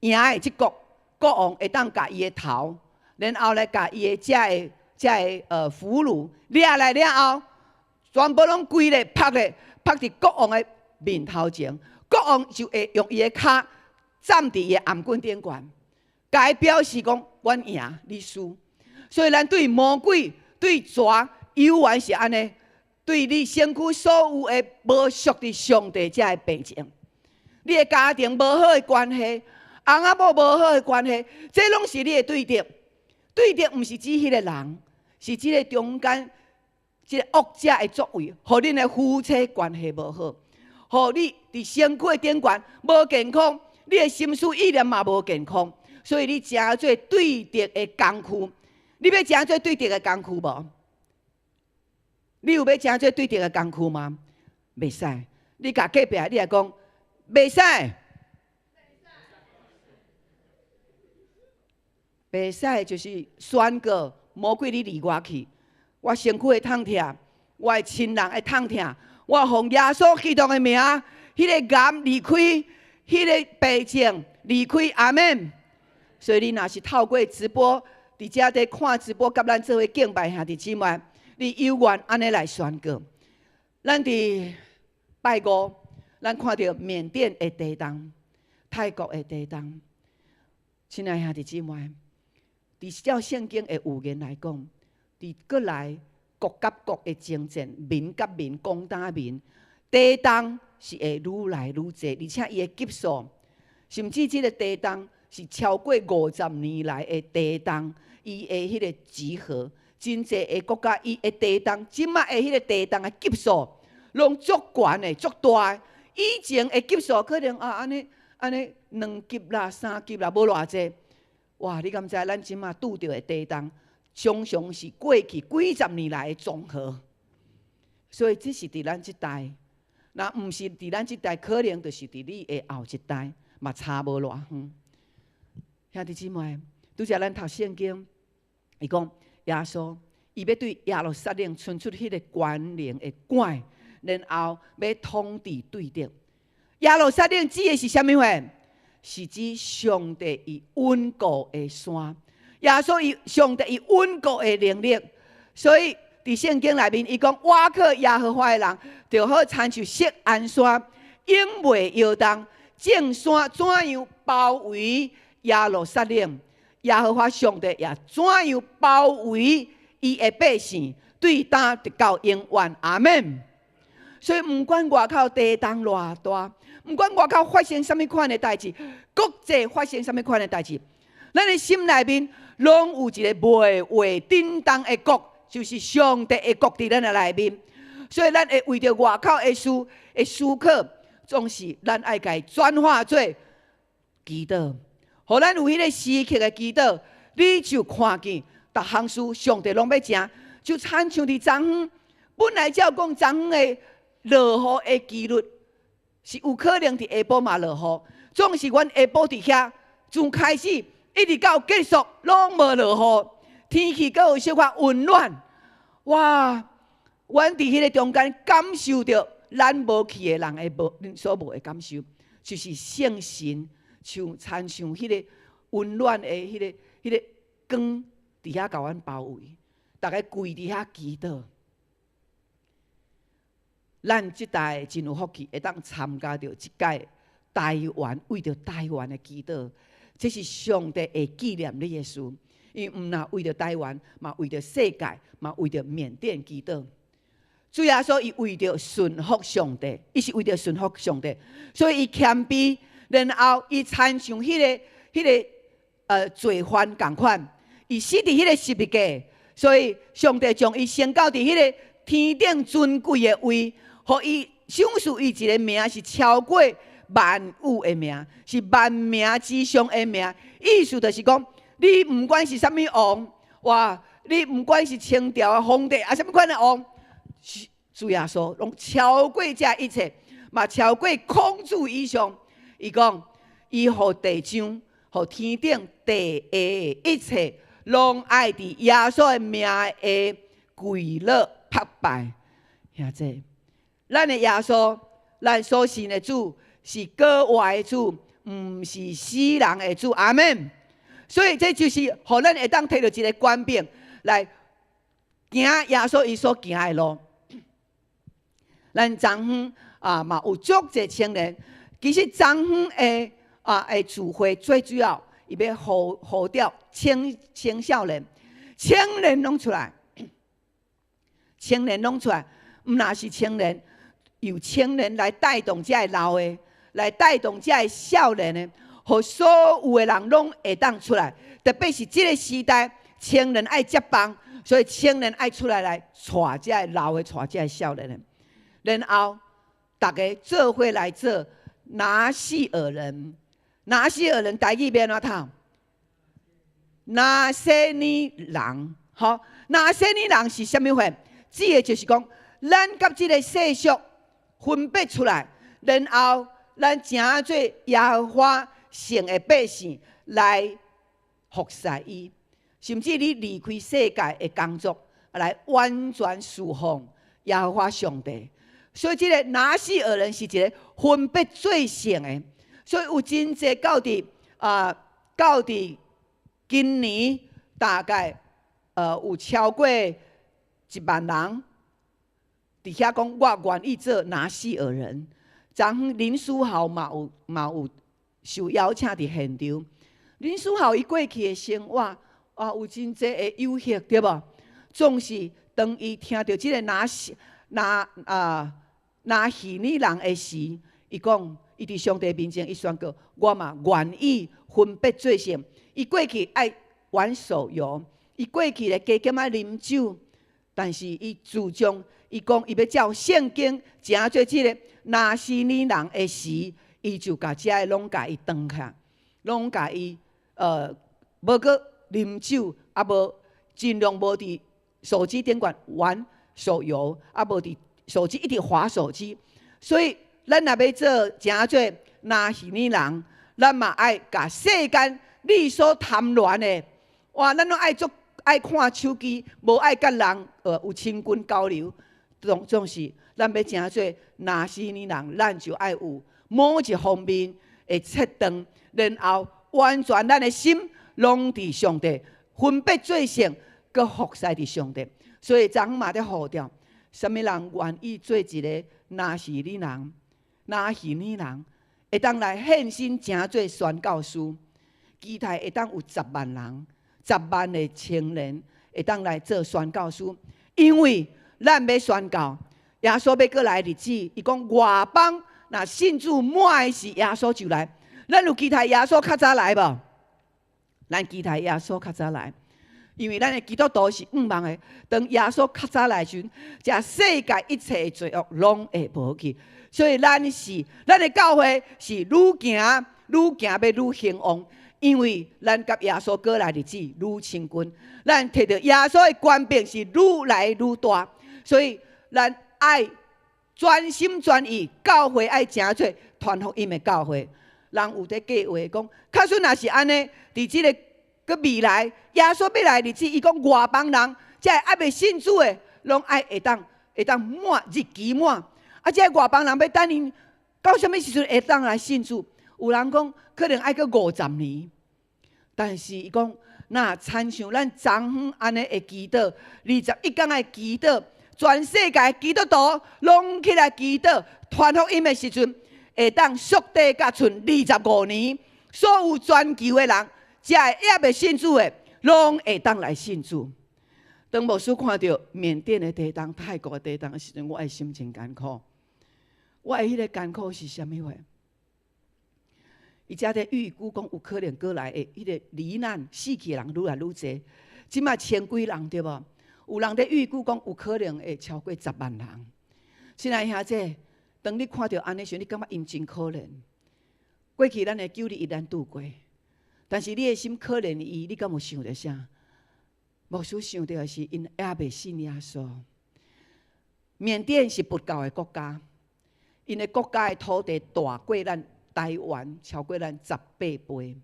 贏的這國國王會當共伊的頭，然後來共伊的這个俘虜掠來了後，全部攏規咧拍咧拍佇國王的面頭前，國王就會用伊的跤站佇伊的頷頸頂懸，共伊表示講阮贏你輸。所以咱對魔鬼對蛇猶原是按呢，對你身軀所有的無屬佇上帝這个病症，你的家庭無好的關係，翁仔某無好的關係，這攏是你的對敵。對敵毋是指彼个人，是這个中間這个惡者的作為，予恁的夫妻關係無好，予你佇身軀的頂懸無健康，你的心思意念嘛無健康，所以你成做對敵的工具。你欲成做對敵的工具無？你有欲成做對敵的工具嗎？袂使。你共隔壁，你來講，袂使。袂使就是宣告魔鬼你離我去，我身軀會痛疼，我的親人會痛疼，我奉耶穌基督的名，彼个癌離開，彼个病症離開，阿們。所以你若是透過直播，佇遮佇看直播，佮咱做伙敬拜兄弟姊妹，你有緣按呢來宣告。咱佇拜五，咱看著緬甸的地動，泰國的地動，親愛兄弟姊妹。佇照聖經的預言來講，佇閣來國佮國的爭戰，民佮民攻打民，地動是會愈來愈濟，而且伊的級數，甚至這个地動是超過50年來的地動，伊的彼个集合，真濟的國家伊的地動，這擺的彼个地動的級數，攏足懸的、足大的。以前的級數可能啊，按呢按呢兩級啦、三級啦，無偌濟。哇！你敢知咱這擺拄著的地動，常常是過去幾十年來的總和。所以這是佇咱這代，若毋是佇咱這代，可能就是佇你的後一代，嘛差無偌遠。兄弟姊妹，拄才咱讀聖經，伊講耶穌，伊欲對耶路撒冷伸出彼个權能的拐，然後欲統治對敵。耶路撒冷指的是啥物貨？是指上帝伊穩固的山，耶穌伊上帝伊穩固的能力，所以佇聖經內面，伊講倚靠耶和華的人，就好親像錫安山，永袂搖動。眾山怎樣包圍耶路撒冷，耶和華上帝也怎樣包圍伊的百姓，對今直到永遠。阿們。所以毋管外口地動偌大，毋管外口發生啥物款的代誌，國際發生啥物款的代誌，咱的心內面攏有一个袂會震動的國，就是上帝的國佇咱的內面。所以咱會為著外口的事的思考，總是咱愛共伊轉化做祈禱，予咱有彼个時刻的祈禱，你就看見逐項事上帝攏欲成，就親像佇昨昏，本來照講昨昏的落雨的幾率是有可能佇下晡嘛落雨，總是阮下晡佇遐，從開始一直到結束攏無落雨，天氣閣有小可溫暖，哇！阮佇彼個中間感受著咱無去的人的無所無的感受，就是聖神像親像彼个溫暖的彼个光佇遐共阮包圍，逐家跪佇遐祈禱。咱這代真有福氣，會當參加著這屆台灣為著台灣的祈禱，這是上帝會紀念你的事。伊毋但為著台灣，嘛為著世界，嘛為著緬甸祈禱。主耶穌伊為著順服上帝，伊是為著順服上帝，所以伊謙卑，然後伊親像彼个罪犯仝款，伊死佇彼个十字架，所以上帝將伊升到佇彼个天頂尊貴的位，予伊賞賜伊一个名，是超過萬有的名，是萬名之上的名。意思就是講，你毋管是啥物王，哇，你毋管是清朝的皇帝，啊，啥物款的王，主耶穌攏超過這一切，嘛超過孔子以上。伊講，伊予地上、予天頂、地下的一切，攏愛佇耶穌的名下跪落膜拜。兄弟，咱的耶穌，咱所信的主是閣活的主，毋是死人的主。阿們。所以這就是予咱會當提著一个權柄來行耶穌伊所行的路。咱昨昏啊嘛有足濟青年，其實昨昏的啊的聚會最主要，伊欲呼召青少年，青年攏出來，青年攏出來，毋若是青年，由青年來帶動遮个老的，來帶動遮个少年的，予予所有的人攏會當出來。特別是這个時代，青年愛接棒，所以青年愛出來來帶這个老的，帶這个少年的。然後，逐家做伙來做拿細耳人，拿細耳人台語欲按怎讀？拿細耳人，吼，拿細耳人是啥物貨？指的就是講，咱佮這个世俗分別出來，然後咱成做耶和華聖的百姓來服侍伊，甚至你離開世界的工作，來完全侍奉耶和華上帝。所以，這个拿細耳人是一个分別做聖的。所以有真濟到佇今年大概有超過1萬人佇遐講，我願意做拿細耳人。昨昏林書豪嘛有受邀請佇現場。林書豪伊過去的生活啊，有真濟的誘惑，對無？總是當伊聽著這个拿細耳人的時，伊講，伊佇上帝面前，伊宣告：我嘛願意分別做聖。伊過去愛玩手遊，伊過去咧加減仔啉酒，但是伊自從伊講伊欲照聖經，成做這个拿細耳人的時，伊就共這个攏共伊斷開，攏共伊無閣啉酒，啊無盡量無佇手機頂懸玩手遊，啊無佇手機一直滑手機。所以咱若欲做成做拿細耳人，咱嘛愛共世間你所貪戀的，哇！咱攏愛足愛看手機，無愛佮人有親近交流。總是咱欲成做拿細耳人，咱就愛有某一方面的切斷，然後完全咱的心攏佇上帝，分別做聖，閣服侍佇上帝。所以昨昏嘛咧呼召，啥物人願意做一个拿細耳人？拿細耳人會當來獻身成做宣教師，期待會當有10萬人，10萬个青年會當來做宣教師，因為咱欲宣告，耶穌欲閣來日子，伊講外邦若信主滿的時，耶穌就來。咱有期待耶穌較早來無？咱期待耶穌較早來，因為咱的基督徒是向望的。當耶穌較早來時，這世界一切的罪惡攏會無去。所以咱的教會是愈行愈行欲愈興旺，因為咱佮耶穌閣來日子愈親近，咱摕著耶穌的權柄是愈來愈大，所以咱愛全心全意，教會愛成做傳福音的教會。人有佇計劃講，假使若是按呢，佇這个閣未來，耶穌欲來日子，伊講外邦人，這个猶未信主的，攏愛會當滿日期滿。啊，這个外邦人欲等𪜶到啥物時陣會當來信主？有人講可能愛閣50年，但是伊講，若親像咱昨昏按呢的祈禱，21工的祈禱，全世界基督徒攏起來祈禱，傳福音的時陣，會當速遞甲賰25年，所有全球的人，這个猶未信主的，攏會當來信主。當牧師看著緬甸的地動、泰國的地動的時陣，我的心真艱苦。我的彼个艱苦是啥物貨？伊遮咧預估講有可能閣來的彼个罹難死去的人愈來愈濟，這擺千幾人對無？有人咧預估講有可能會超過10萬人。親愛兄弟，當你看著按呢時，你感覺𪜶真可憐。過去咱的9·21咱拄過，但是你的心可憐伊，你敢有想著啥？牧師想著的是𪜶猶未信耶穌。緬甸是佛教的國家，𪜶的國家的土地大過咱台灣，超過咱18倍。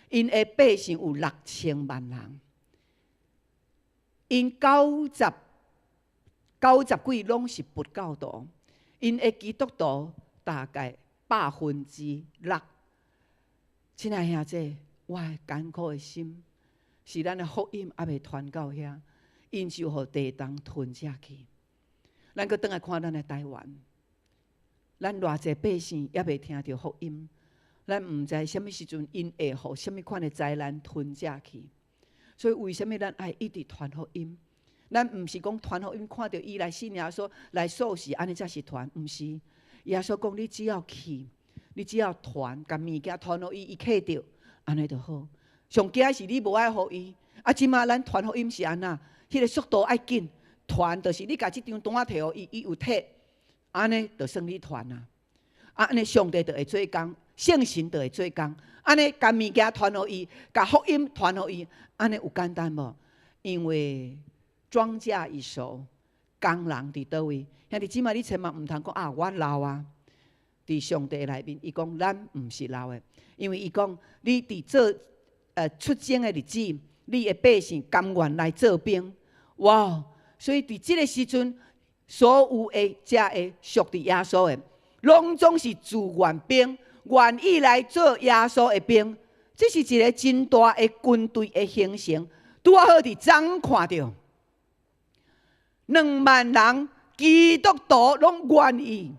𪜶的百姓有6000萬人，𪜶90幾攏是佛教徒，𪜶的基督徒大概6%。親愛兄弟，我的艱苦的心是咱的福音猶未傳到遐，𪜶就予地動吞食去。咱閣轉來看咱的台灣，咱偌濟百姓猶未聽著福音，咱毋知啥物時陣𪜶會予啥物款的災難吞食去。所以為啥物咱愛一直傳福音？咱毋是講傳福音，看著伊來信耶穌來受洗，按呢才是傳，毋是。耶穌講，你只要去，你只要傳，共物件傳予伊，伊客著，按呢就好。上驚是你無愛予伊，啊，這馬咱傳福音是按怎？彼個速度愛緊，傳就是你共這張單仔提予伊，伊有提，按呢就算你傳啊。啊，按呢上帝就會做工，聖神就會做工。按呢共物件傳予伊，共福音傳予伊，按呢有簡單無？因為莊稼已熟，工人佇佗位？兄弟姊妹，你千萬毋通講啊，我老啊！佇上帝內面，伊講咱毋是老的，因為伊講你佇做出征的日子，你的百姓甘願來做兵，哇！所以佇這個時陣，所有的遮的屬佇耶穌的，攏總是自願兵，願意來做耶穌的兵。這是一個真大的軍隊的形成。拄仔好佇昨看著2萬人基督徒攏願意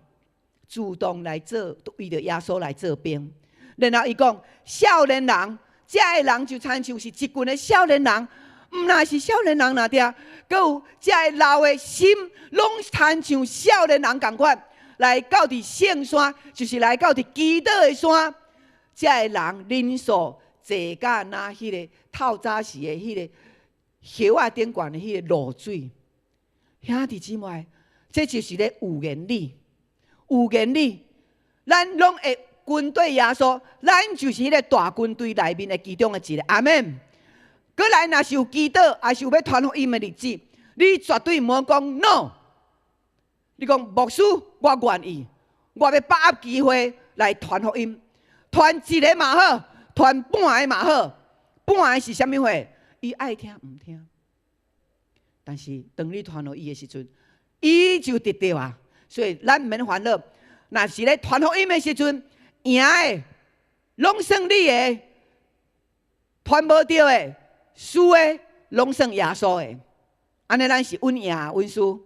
主動來做，為著耶穌來做兵。然後伊講少年人，遮的人就親像是一群的少年人，毋但是少年人爾爾，閣有遮的老的心，攏親像少年人仝款，來到佇聖山，就是來到佇祈禱的山。遮的人人數濟甲若彼個透早時的彼個葉仔頂懸的彼個露水。兄弟姊妹，這就是咧預言你，預言你，咱攏會軍隊耶穌，咱就是彼個大軍隊內面的其中的一個。阿們。閣來，若是有祈禱，抑是有欲傳福音的日子，你絕對毋好講 no。你講牧師，我願意，我欲把握機會來傳福音，傳一个嘛好，傳半个嘛好。半个是啥物貨？伊愛聽毋聽？但是當你傳予伊的時陣，伊就得著啊。所以咱毋免煩惱。若是咧傳福音的時陣，贏的攏算你的，傳無著的，輸的攏算耶穌的。按呢，咱是穩贏穩輸，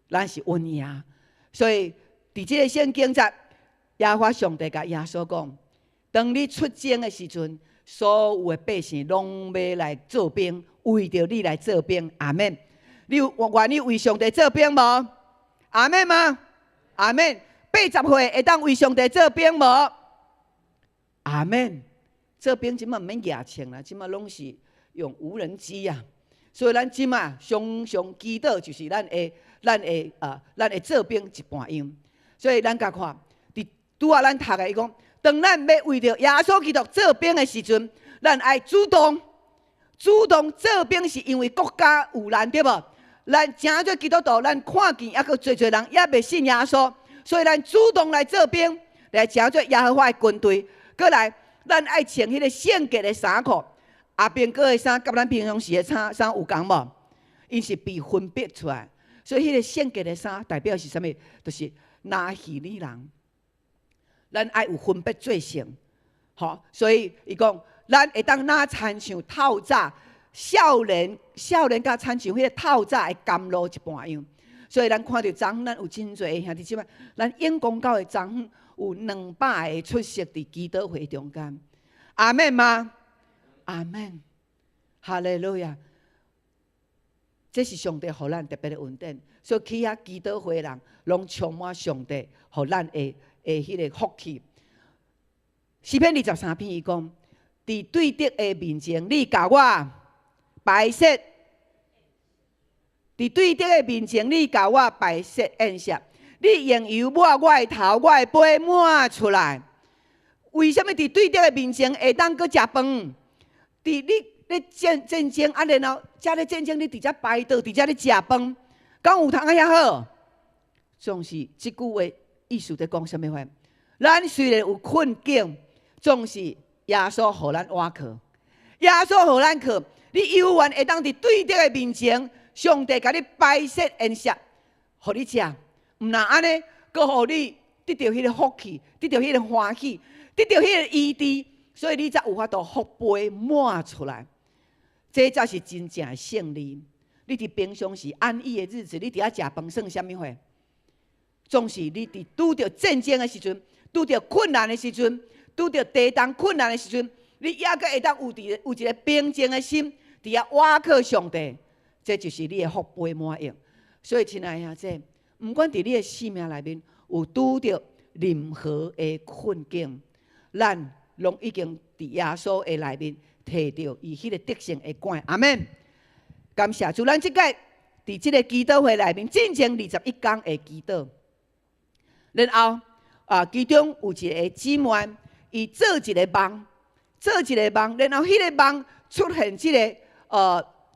咱是穩贏。所以佇這個聖經節，耶和華上帝共耶穌講：當你出征的時陣，所有的百姓攏欲來做兵，為著你來做兵。阿們。你有願意為上帝做兵無？阿們嗎？阿們。80歲會當為上帝做兵無？阿們。做兵這馬毋免舉槍啦，這馬攏是用無人機啊。所以咱這馬常常祈禱，就是咱會做兵一半樣。所以咱共看，佇拄仔咱讀的，伊講，當咱欲為著耶穌基督做兵的時陣，咱愛主動，主動做兵是因為國家有難，對無？咱成做基督徒，咱看見猶閣濟濟人猶未信耶穌，所以咱主動來做兵，來成做耶和華的軍隊。閣來，咱愛穿彼個聖潔的衫褲。亞平哥的衫，佮咱平常時的衫衫有仝無？𪜶是被分別出來，所以彼個聖潔的衫代表是啥物？就是拿細耳人。咱愛有分別做聖，吼！所以伊講，咱會當若親像透早少年，少年佮親像彼個透早的甘露一般樣。所以咱看著昨昏咱有真濟兄弟姊妹，咱永光教會昨昏有200個出席佇祈禱會中間。阿們嗎？阿們，哈利路亞！這是上帝予咱特別的恩典，所以去遐祈禱會的人，攏充滿上帝予咱的彼個福氣。詩篇23篇伊講：佇對敵的面前，你共我擺設；佇對敵的面前，你共我擺設宴席。你用油抹我的頭，我的杯滿出來。為啥物佇對敵的面前會當閣食飯？佇你咧戰爭啊，然後遮咧戰爭，你佇遮擺桌，佇遮咧食飯，敢有通啊遐好？總是這句話意思佇講啥物話？咱雖然有困境，總是耶穌予咱倚靠，耶穌予咱靠，你猶原會當佇對敵的面前，上帝共你擺設宴席，予你食，毋但按呢，閣予你得著彼個福氣，得著彼個歡喜，得著彼個醫治。所以你才有法度福杯滿出來，這才是真正的勝利。你佇平常時安逸的日子，你佇遐食飯算啥物貨？總是你佇拄著戰爭的時陣，拄著困難的時陣，拄著地動困難的時陣，你猶閣會當有佇有一个平靜的心，佇遐倚靠上帝，這就是你的福杯滿溢。所以，親愛的兄弟，毋管佇你的生命內面有拄著任何的困境，咱攏已經佇耶穌的內面提著伊彼個得勝的冠。阿們。感謝主，咱這擺佇這个祈禱會內面進前21工的祈禱，然後啊，其中有一个姊妹，伊做一个夢，做一个夢，然後彼个夢出現這个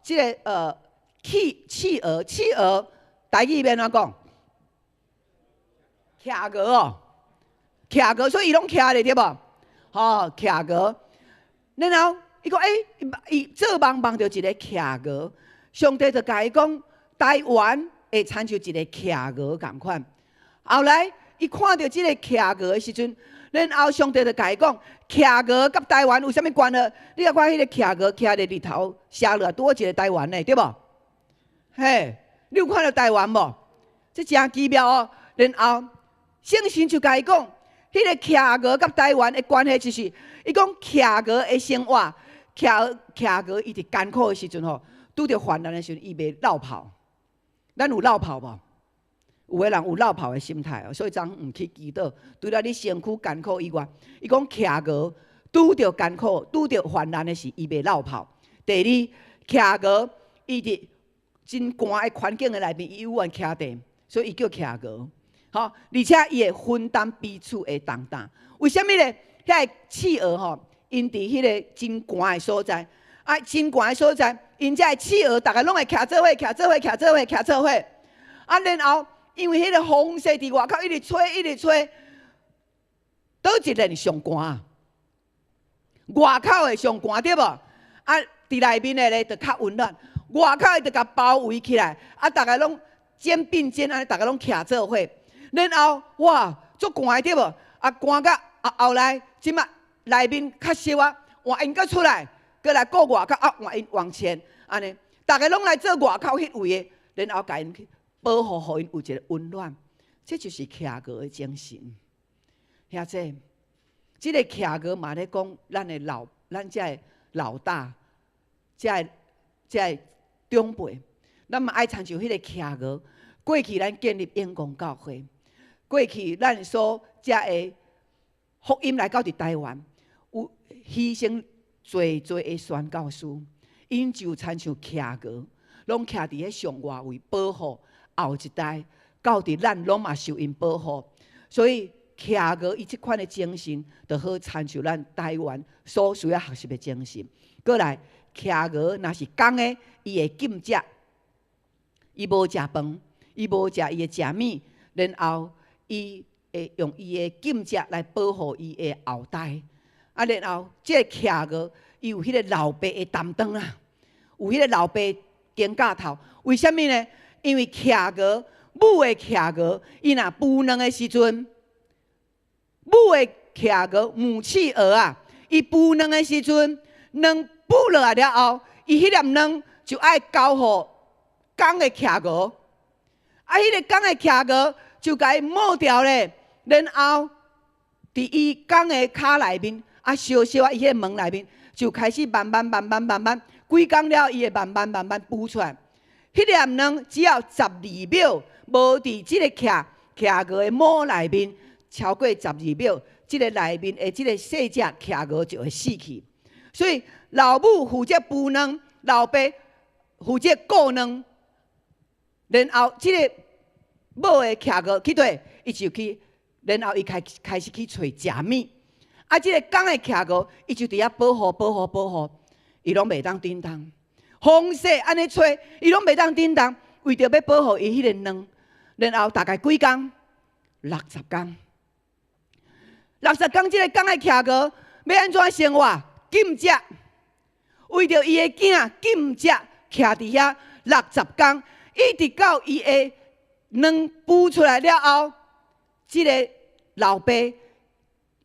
企鵝，企鵝台語欲按怎講？企鵝哦，企鵝，所以伊攏徛咧對無？吼，企鵝，然後伊講欸，伊做夢夢著一个企鵝，上帝就共伊講，台灣會親像一个企鵝仝款。後來伊看著這个企鵝的時陣，然後上帝就共伊講，企鵝佮台灣有啥物關係？你來看彼个企鵝徛咧日頭射落來，拄好一个台灣呢，對無？嘿，你有看著台灣無？這誠奇妙哦。然後聖神就共伊講，彼个企鵝佮台灣的關係就是，伊講企鵝的生活，企鵝伊佇艱苦的時陣吼，拄著患難的時陣，伊袂落跑。咱有落跑無？有的人有落跑的心態哦，所以昨昏毋去祈禱。除了你身軀艱苦以外，伊講企鵝拄著艱苦、拄著患難的時，伊袂落跑。第二，企鵝伊佇真寒的環境的內面，伊猶原徛佇，所以伊叫企鵝。吼，而且伊會分擔彼此的重擔。為啥物咧？遐个企鵝吼，𪜶佇彼个真寒的所在，啊，真寒的所在，𪜶遮的企鵝，逐个攏會徛做伙，徛做伙，徛做伙，徛做伙。啊，然後因為彼个風勢佇外口一直吹，一直吹，佗一個上寒？外口的上寒對無？啊，佇內面的咧就較溫暖。外口的就共包圍起來，啊，逐个攏肩並肩按呢，逐个攏徛做伙。然後哇，足寒的對無？啊，寒甲啊後來，這擺內面較燒啊，換𪜶閣出來，閣來顧外口，啊，換𪜶往前，按呢，逐个攏來做外口彼位的，然後共𪜶去保護，予𪜶有一个溫暖。這就是企鵝的精神。兄弟，這个企鵝嘛咧講，咱遮的老大，遮个長輩，咱嘛愛親像彼个企鵝。過去咱建立永光教會，過去咱所遮的福音來到佇台灣，有犧牲濟濟的宣教士，𪜶就親像企鵝，攏徛佇彼上外圍保護後一代，到佇咱攏嘛受𪜶保護。所以企鵝伊這款的精神，就好親像咱台灣所需要學習的精神。閣來，企鵝若是公的，伊會禁食，伊無食飯，伊無食伊會食物，然後伊會用伊的禁食來保護伊的後代。啊，然後這个企鵝伊有彼个老爸的擔當啊，有彼个老爸肩胛頭。為啥物呢？因為企鵝母的企鵝，伊若孵卵的時陣，母的企鵝母企鵝啊，伊孵卵的時陣，卵孵落來了後，伊彼粒卵就愛交予公的企鵝，啊，彼个公的企鵝就共伊抹掉咧，然後佇伊公的跤內面，啊，燒燒啊，伊彼个毛內面就開始慢慢慢慢慢慢，幾工了，伊會慢慢慢慢孵出來。彼粒卵只要12秒無佇這个企鵝的母內面超過十二秒，這个內面的這个細隻企鵝就會死去。所以老母負責孵卵，老爸負責顧卵，然後這个母的企鵝去佗，伊就去，然後伊開始去揣食物。啊，這个公的企鵝，伊就佇遐保護、保護、保護，伊攏袂當振動。風勢按呢吹，伊攏袂當振動，為著欲保護伊彼个卵。然後大概幾工？60工。60工，這个公的企鵝欲按怎生活？禁食，為著伊的囝禁食，徛佇遐六十工，一直到伊的卵孵出來了後，這个老爸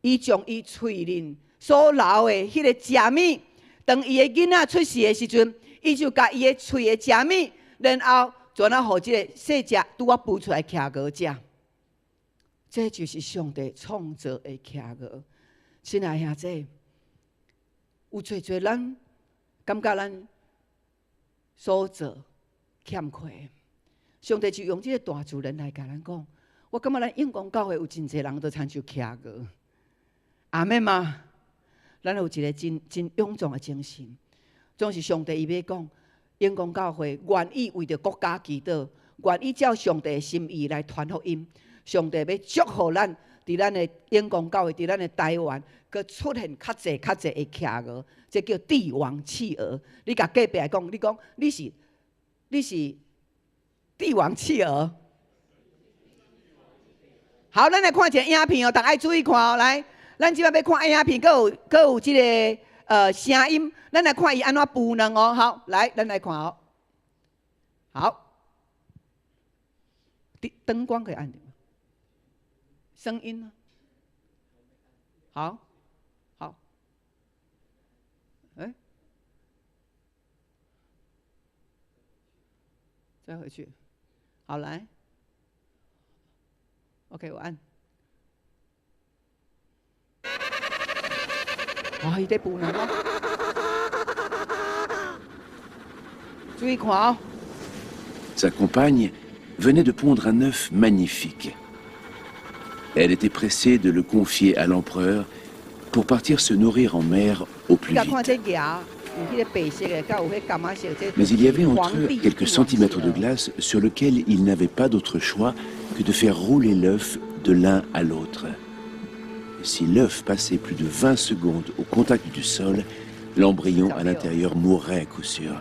伊將伊喙裡所留的彼个食物，當伊的囡仔出世的時陣，伊就共伊的喙的食物，然後全啊予這个細隻拄仔孵出來企鵝食。這就是上帝創造的企鵝。親愛兄弟，有濟濟咱感覺咱所做欠缺，上帝就用這个大自然來共咱講，我感覺咱永光教會有真濟人都親像企鵝，阿們嗎？咱有一個真真勇壯的精神，總是上帝伊欲講，永光教會願意為著國家祈禱，願意照上帝的心意來傳福音。上帝欲祝福咱，佇咱的永光教會，佇咱的台灣，閣出現較濟較濟的企鵝，這叫帝王企鵝。你共隔壁講，你講你是帝王企鵝。好，咱來看一个影片哦，逐家愛注意看哦。來，咱這擺欲看影片，閣有閣有這个聲音，咱來看伊按怎孵卵哦。好，來，咱來看哦。好，燈光可以按著，聲音呢？好，好，欸，再回去，好來。OK，我按。哇，伊咧孵卵哦！注意看哦。 Sa compagne venait de pondre un œuf magnifique. Elle était pressée de le confier à l'empereur pour partir se nourrir en mer au plus vite. Mais il y avait entre eux quelques centimètres de glace sur lequel il n'avait pas d'autre choix que de faire rouler l'œuf de l'un à l'autre. Si l'œuf passait plus de 20 secondes au contact du sol, l'embryon à l'intérieur mourrait à coup sûr.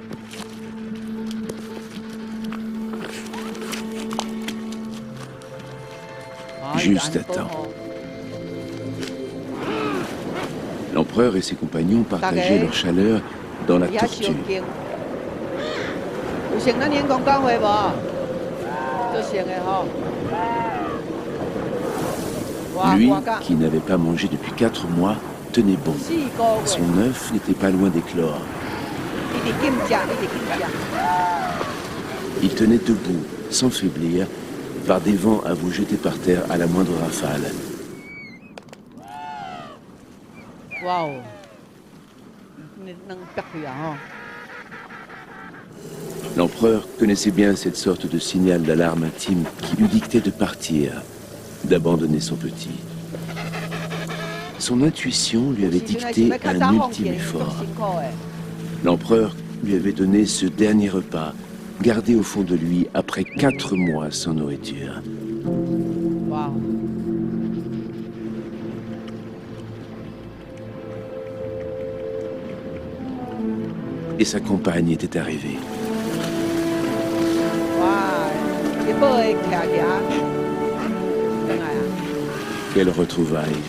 Juste à temps. L'empereur et ses compagnons partageaient leur chaleur dans la tortue. 有像咱永光教會無？足像的吼。 Lui, qui n'avait pas mangé depuis 4 mois, tenait bon. Son œuf n'était pas loin d'éclore. Il tenait debout, sans faiblir, par des vents à vous jeter par terre à la moindre rafale. 哇哦！卵煏去啊吼！ L'empereur connaissait bien cette sorte de signal d'alarme intime qui lui dictait de partir, d'abandonner son petit. Son intuition lui avait dicté un ultime effort. L'empereur lui avait donné ce dernier repas, gardé au fond de lui après 4 mois sans nourriture. 哇！ Et sa compagne était arrivée. 哇！伊抱的徛徛，轉來啊！ Quelles retrouvailles!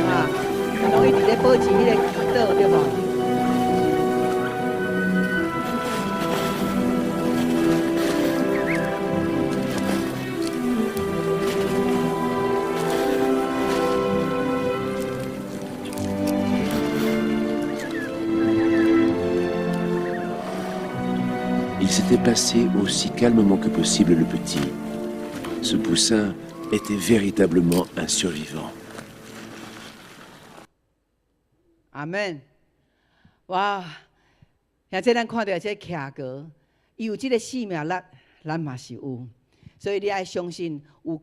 啊，攏一直咧保持彼个祈禱，對無？ Il s'était passé aussi calmement que possible le petit. Ce poussin était véritablement un survivant. 阿門。哇！兄弟咱看著這个企鵝，伊有這个生命力，咱嘛是有。所以你愛相信，有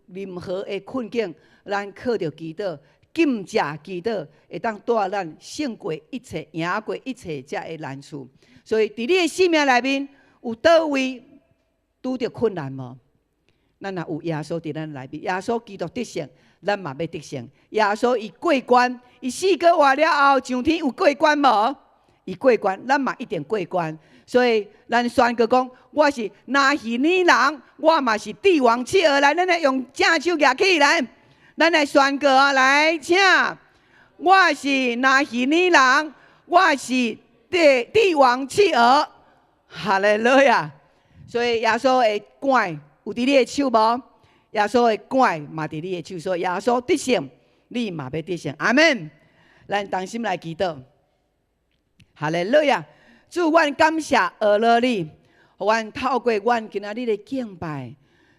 任何的困境，咱靠著祈禱、禁食祈禱，會當帶咱勝過一切、贏過一切這个難處。所以，佇你的生命內面，有佗位拄著困難無？咱若有耶穌佇咱內面，耶穌基督得勝，咱嘛欲得勝。耶穌伊過關，伊四個活了後上天有過關無？伊過關，咱嘛一定過關。所以，咱宣告講，我是拿細耳人，我嘛是帝王企鵝。來，咱來用正手舉起來，咱來宣告啊！來，請，我是拿細耳人，我是帝王企鵝。哈利路亞！所以耶穌的權有佇你的手無？耶穌的權嘛佇你的手，所以耶穌得勝，你嘛欲得勝。阿門。咱同心來祈禱。哈利路亞！主，阮感謝阿羅你，予阮透過阮今仔日的敬拜，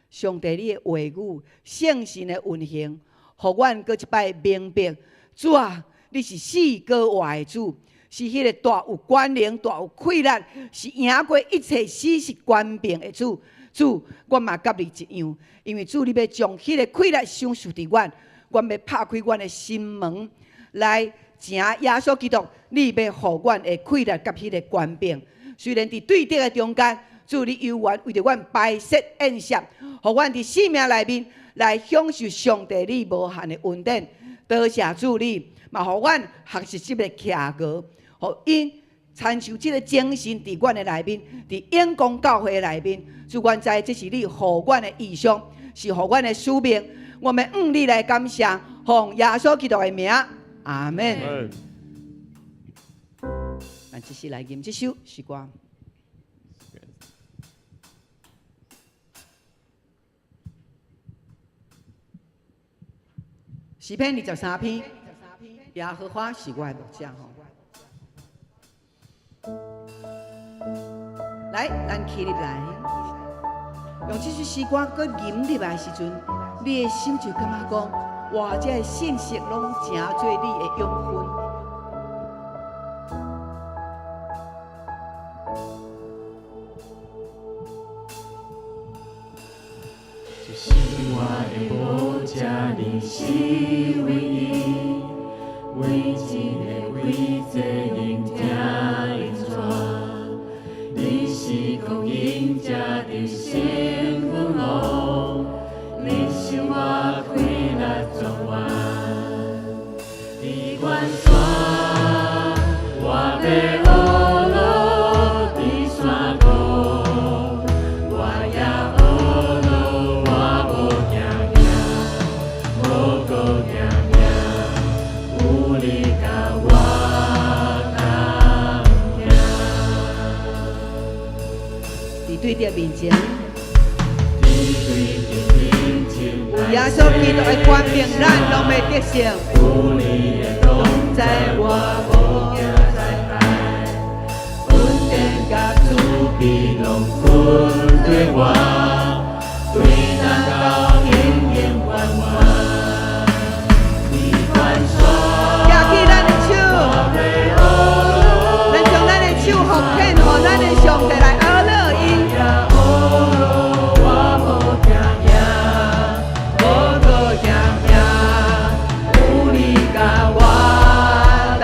上帝你的話語、聖神的運行，予阮閣一擺明白，主啊，你是死閣活的主，是彼个大有權能、大有氣力，是贏過一切死是權柄的主。主，阮嘛佮你一樣，因為主你欲將彼个氣力賞賜佇阮，阮欲拍開阮的心門來請耶穌基督，你欲予阮的氣力佮彼个權柄。雖然佇對敵的中間，主你猶原為著阮擺設宴席，予阮佇生命內面來享受上帝你無限的恩典。多謝主你，嘛予阮學習這个騎牛，予𪜶親像這个精神佇阮的內面，佇永光教會的內面。主，阮知這是你予阮的異象，是予阮的使命。我們向你來感謝，奉耶穌基督的名，阿們。咱這時來吟這首詩歌。詩篇23篇，耶和華是我的牧者吼。來，咱起立來，用這首詩歌閣吟入來的時陣，你的心就感覺講，哇！這个信息攏成做你的養分。主是我的牧者，你是唯一，每一个季節聆聽𪜶帶，你是供應者的幸福路，你是我氣力泉源。佇懸山，我欲學路；佇山谷，我也學路。我無驚驚，無閣驚驚，有你佮我同行。佇對敵面前，佇對敵面前，有耶穌基督的權柄，咱攏會得勝。有你的同在，我無驚災害。恩典佮慈悲攏跟隨我，對咱到永永遠遠。佇懸山，舉起咱的手，咱將咱的手奉獻予咱的上帝來阿樂伊。我無驚驚，無閣驚驚，有你佮我同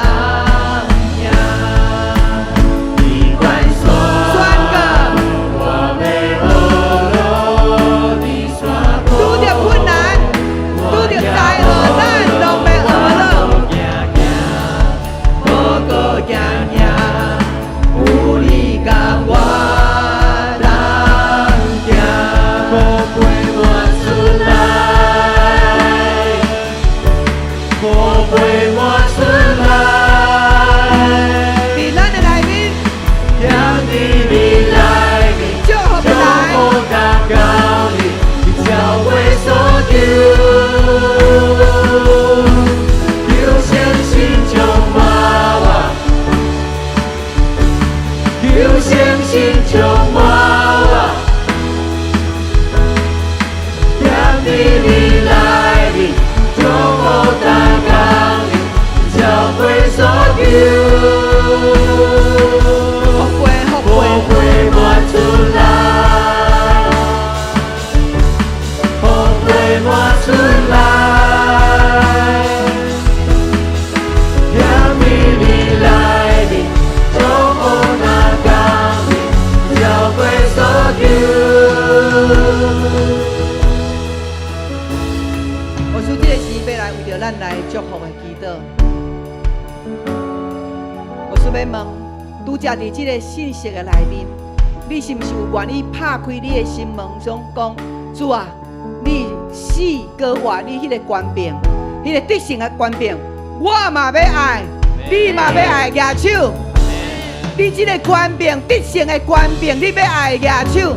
行。佇懸山，宣告，我欲學路；佇山谷，拄著困難，拄著災禍，咱攏欲學路。驚驚，無閣驚驚，有你佮我同行。苦陪我出來，苦陪我出來，佇咱的內面，行佇你內面，祝福祝來。福達到你，你超過所求。求聖神充滿我，求聖神充滿我，行佇你內面，祝福達到你，超過所求。福杯，福福杯。杯滿出來，福杯滿出來，行佇你內面，祝福達到你，超過所求。牧師，這個時欲來為著咱來祝福的祈禱。牧師欲問，拄才佇這个信息的內面，你是毋是有願意拍開你的心門，想講主啊，你死閣活，你彼个權柄，彼个得勝的權柄，我嘛欲愛，你嘛欲愛，舉手。你這个權柄，得勝的權柄，你欲愛舉手，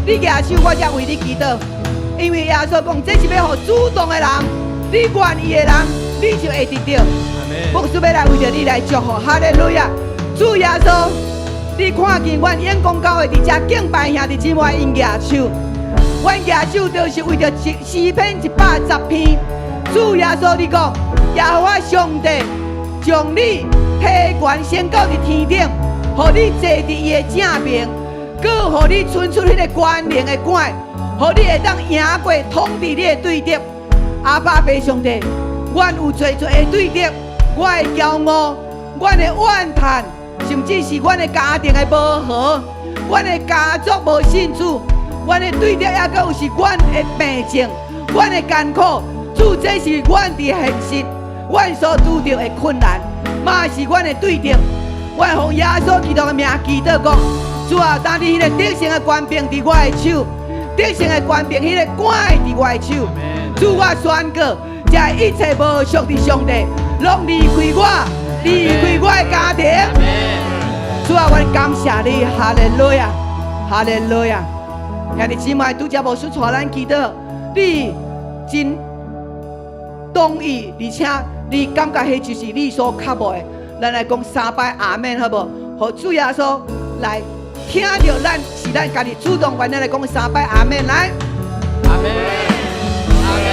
你舉手，我才為你祈禱。因為耶穌講，這是欲予主動的人，你願意的人，你就會得著。牧師欲來為著你來祝福，哈利路亞！主耶穌，你看見阮永光教會佇遮敬拜兄弟姊妹𪜶舉手，阮舉手就是為著詩篇110篇，主耶穌你講，耶和華上帝將你提懸升到佇天頂，予你坐佇伊的正爿，閣予你伸出彼个權能的竿，予你會當贏過統治你的對敵。阿爸父上帝，阮有濟濟的對敵，我的驕傲，阮的怨嘆，甚至是阮的家庭的無和，阮的家族無信主，阮的對敵抑閣有是阮的病症，阮的艱苦。主，這是阮佇現實，阮所拄著的困難，嘛是阮的對敵。阮奉耶穌基督的名祈禱講，主啊，當你彼个得勝的權柄佇我的手，得勝的權柄，彼个竿佇我的手。主，我宣告，這一切無屬的上帝，攏離開我，離開我的家庭。主啊，我感謝你，哈利路亞，哈利路亞。兄弟姊妹，拄才牧師帶咱祈禱，你真同意，而且你感覺彼就是你所渴慕的。咱來講三擺阿們，好無？予主耶穌來聽著咱，是咱家己主動願咱來講三擺阿們，來。阿們，阿們，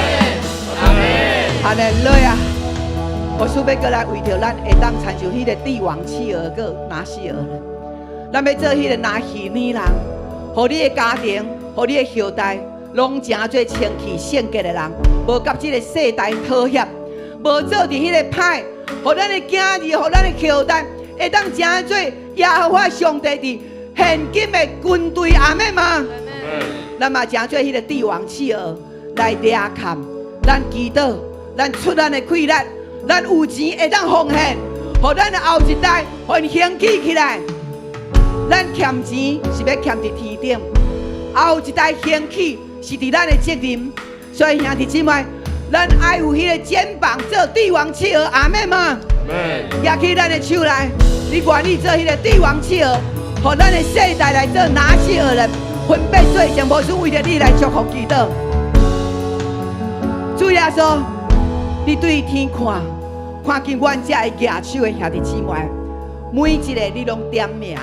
阿們。哈利路亞！牧師欲閣來為著咱會當親像彼个帝王企鵝閣拿細耳人，咱欲做彼个拿細耳人，予你的家庭，予你的後代，攏成做清氣聖潔的人，無佮這个世代妥協，無做佇彼个歹，予咱的囝兒，予咱的後代會當成做耶和華上帝佇現今的軍隊，阿們嗎？咱嘛成做彼个帝王企鵝來掠崁，咱祈禱，咱出咱的氣力，咱有錢會當奉獻，予咱的後一代，予𪜶興起起來。咱儉錢是欲儉佇天頂，後一代興起是佇咱的責任。所以兄弟姊妹，咱愛有彼个肩膀做帝王企鵝，阿們嗎？舉起咱的手來，你願意做彼个帝王企鵝，予咱的世代來做拿細耳人，分別做聖，牧師為著你來祝福祈禱。主耶穌，你對天看，看見阮遮的舉手的兄弟姊妹，每一个你攏點名，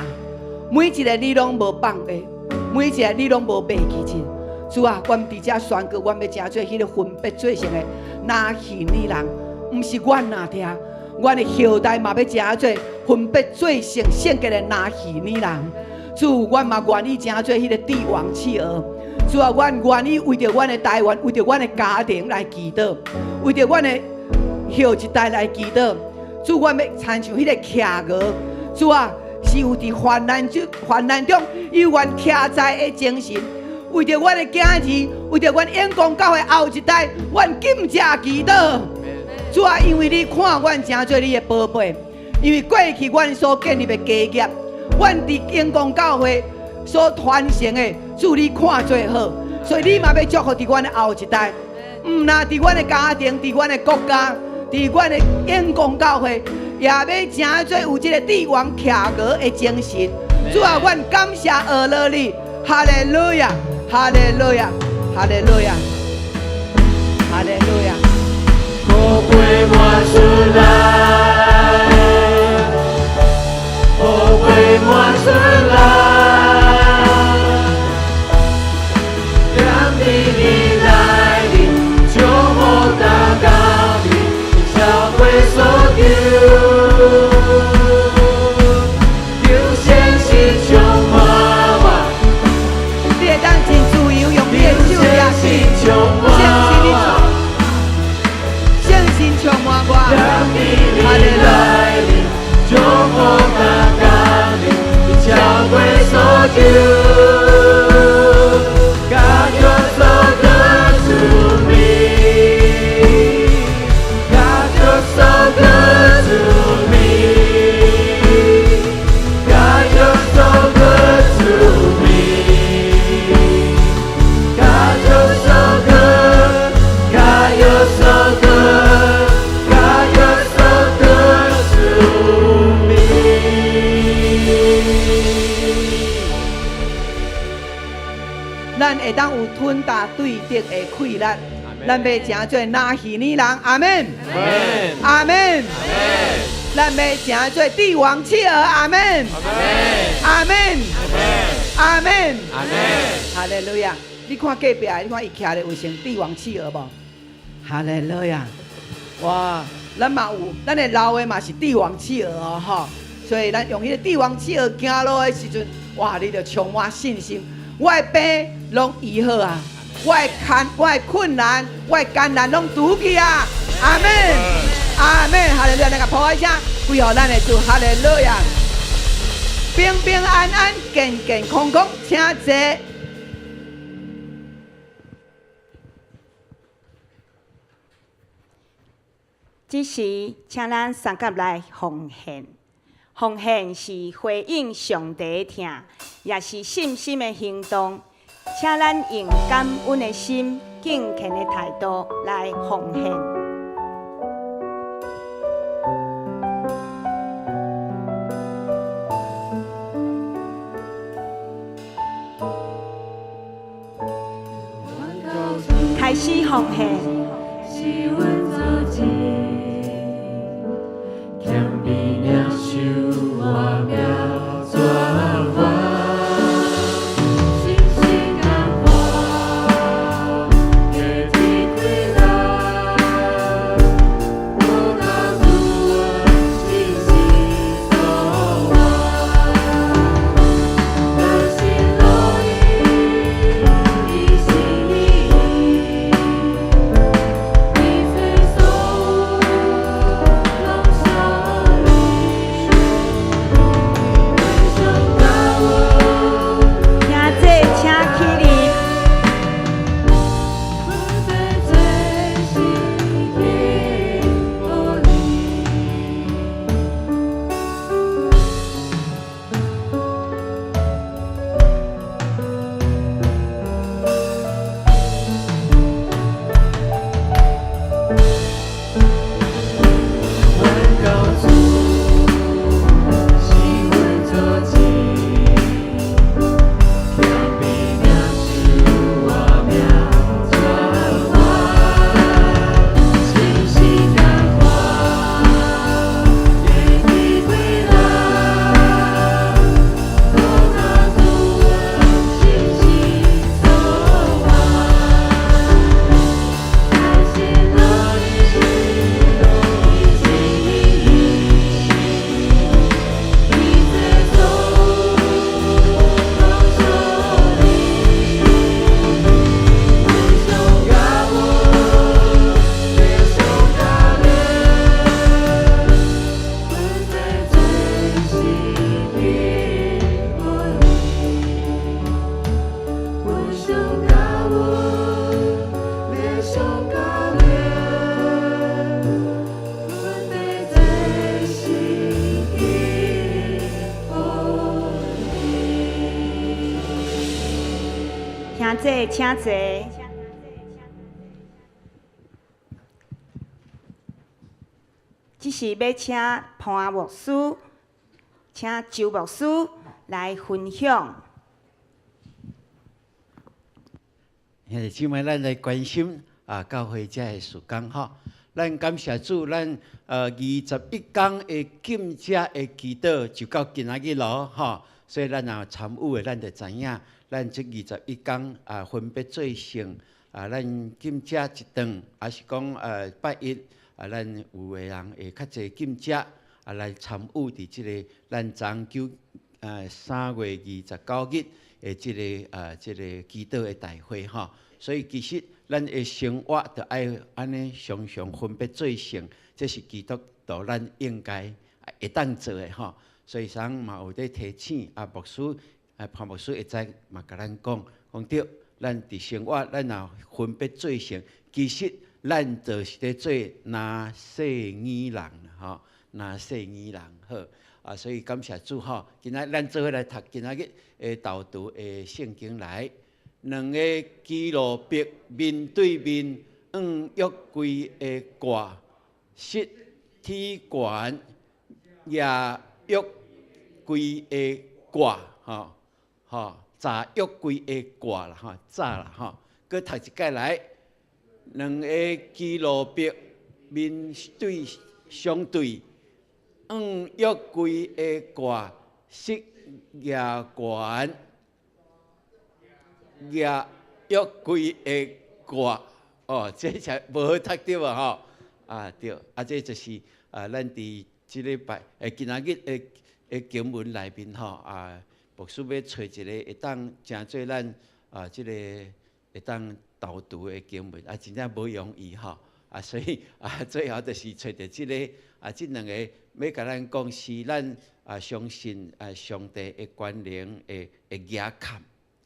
每一个你攏無放下，每一个你攏無袂記得。主啊，阮佇遮宣告，阮欲成做彼个分別做聖的拿細耳人，毋是阮爾聽，阮的後代嘛欲成做分別做聖聖潔的拿細耳人。主，阮嘛願意成做彼个帝王企鵝。主啊，阮願意為著阮的台灣，為著阮的家庭來祈禱，為著阮的後一代來祈禱。主，阮欲親像彼个企鵝。主啊，是有佇患難中、患難中猶原徛在的精神。為著阮的囝兒，為著阮永光教會後一代，阮禁食祈禱。主啊，因為你看阮成做你的寶貝，因為過去阮所建立的家業，阮佇永光教會所傳承的，主你看做好，所以你嘛欲祝福佇阮的後一代，毋但佇阮的家庭，佇阮的國家，佇阮的永光教會，也欲成做有這个帝王企鵝的精神。主啊，阮感謝阿羅你，哈利路亞，哈利路亞，哈利路亞，哈利路亞。苦杯滿出來，苦杯滿出來，踮佇你內面，將我大家己，超過所求。求聖神充滿我，你會當真自由用你的手舉起，充滿聖神我。聖神充滿我，踮佇你內面，將我大家己，超過所求。God you're so good to me. God you're so good to me. God you're so good to me. God you're so good. God you're so good. God you're so good to me. 咱會當有吞打對敵的氣力，咱欲成做拿細耳人，阿們，阿們，咱欲成做帝王企鵝，阿們，阿們，阿們，阿們。哈利路亞！你看隔壁，你看伊徛咧有像帝王企鵝無？哈利路亞！哇，咱嘛有，咱的老的嘛是帝王企鵝哦，吼！所以咱用彼個帝王企鵝行路的時陣，哇，你就充滿信心。我的病攏醫好啊，我的困，我的困難，我的艱難攏除去啊！阿們，阿們，哈利路亞！來共拍一下，歸予咱的主，哈利路亞！平平安安、健健康康，請坐。這時，請咱三甲來奉獻。奉獻是回應上帝的疼，也是信心的行動。請咱用感恩的心、敬虔的態度來奉獻。開始奉獻。兄弟，請坐。這是欲請潘牧師、請周牧師來分享。兄弟姊妹，咱來關心啊，教會遮的事工吼。咱感謝主，咱21工的禁食的祈禱就到今仔日咯吼。所以咱若參與的，咱就知影，咱這21工啊，分別做聖啊，咱禁食一頓，抑是講拜一啊，咱有的人會較濟禁食啊，來參與佇這个咱長久3月29日的這个祈禱的大會吼。所以其實咱的生活就愛按呢常常分別做聖，這是基督徒咱應該會當做的吼。所以啥嘛有咧提醒啊，牧師啊，潘牧師會知嘛，共咱講講對，咱佇生活咱若分別做聖，其實咱就是咧做拿細耳人吼，拿細耳人好啊，所以感謝主吼，今仔咱做伙來讀今仔日的導讀的聖經來，兩个基路伯面對面，按約櫃的蓋，設天懸舉約櫃的蓋，吼吼，紮約櫃的蓋啦，吼，紮啦，吼，閣讀一擺來，兩个基路伯面對相對，按約櫃的蓋，設額懸舉約櫃的蓋，哦，哦，這才無好讀著啊吼！啊對，啊這就是啊，咱佇這禮拜今仔日的經文內面吼啊，牧師欲揣一个會當成做咱啊這个會當導讀的經文，啊真正無容易吼！啊所以啊最後就是揣著這个啊，這兩个欲共咱講是咱啊相信啊上帝的權能會夯崁，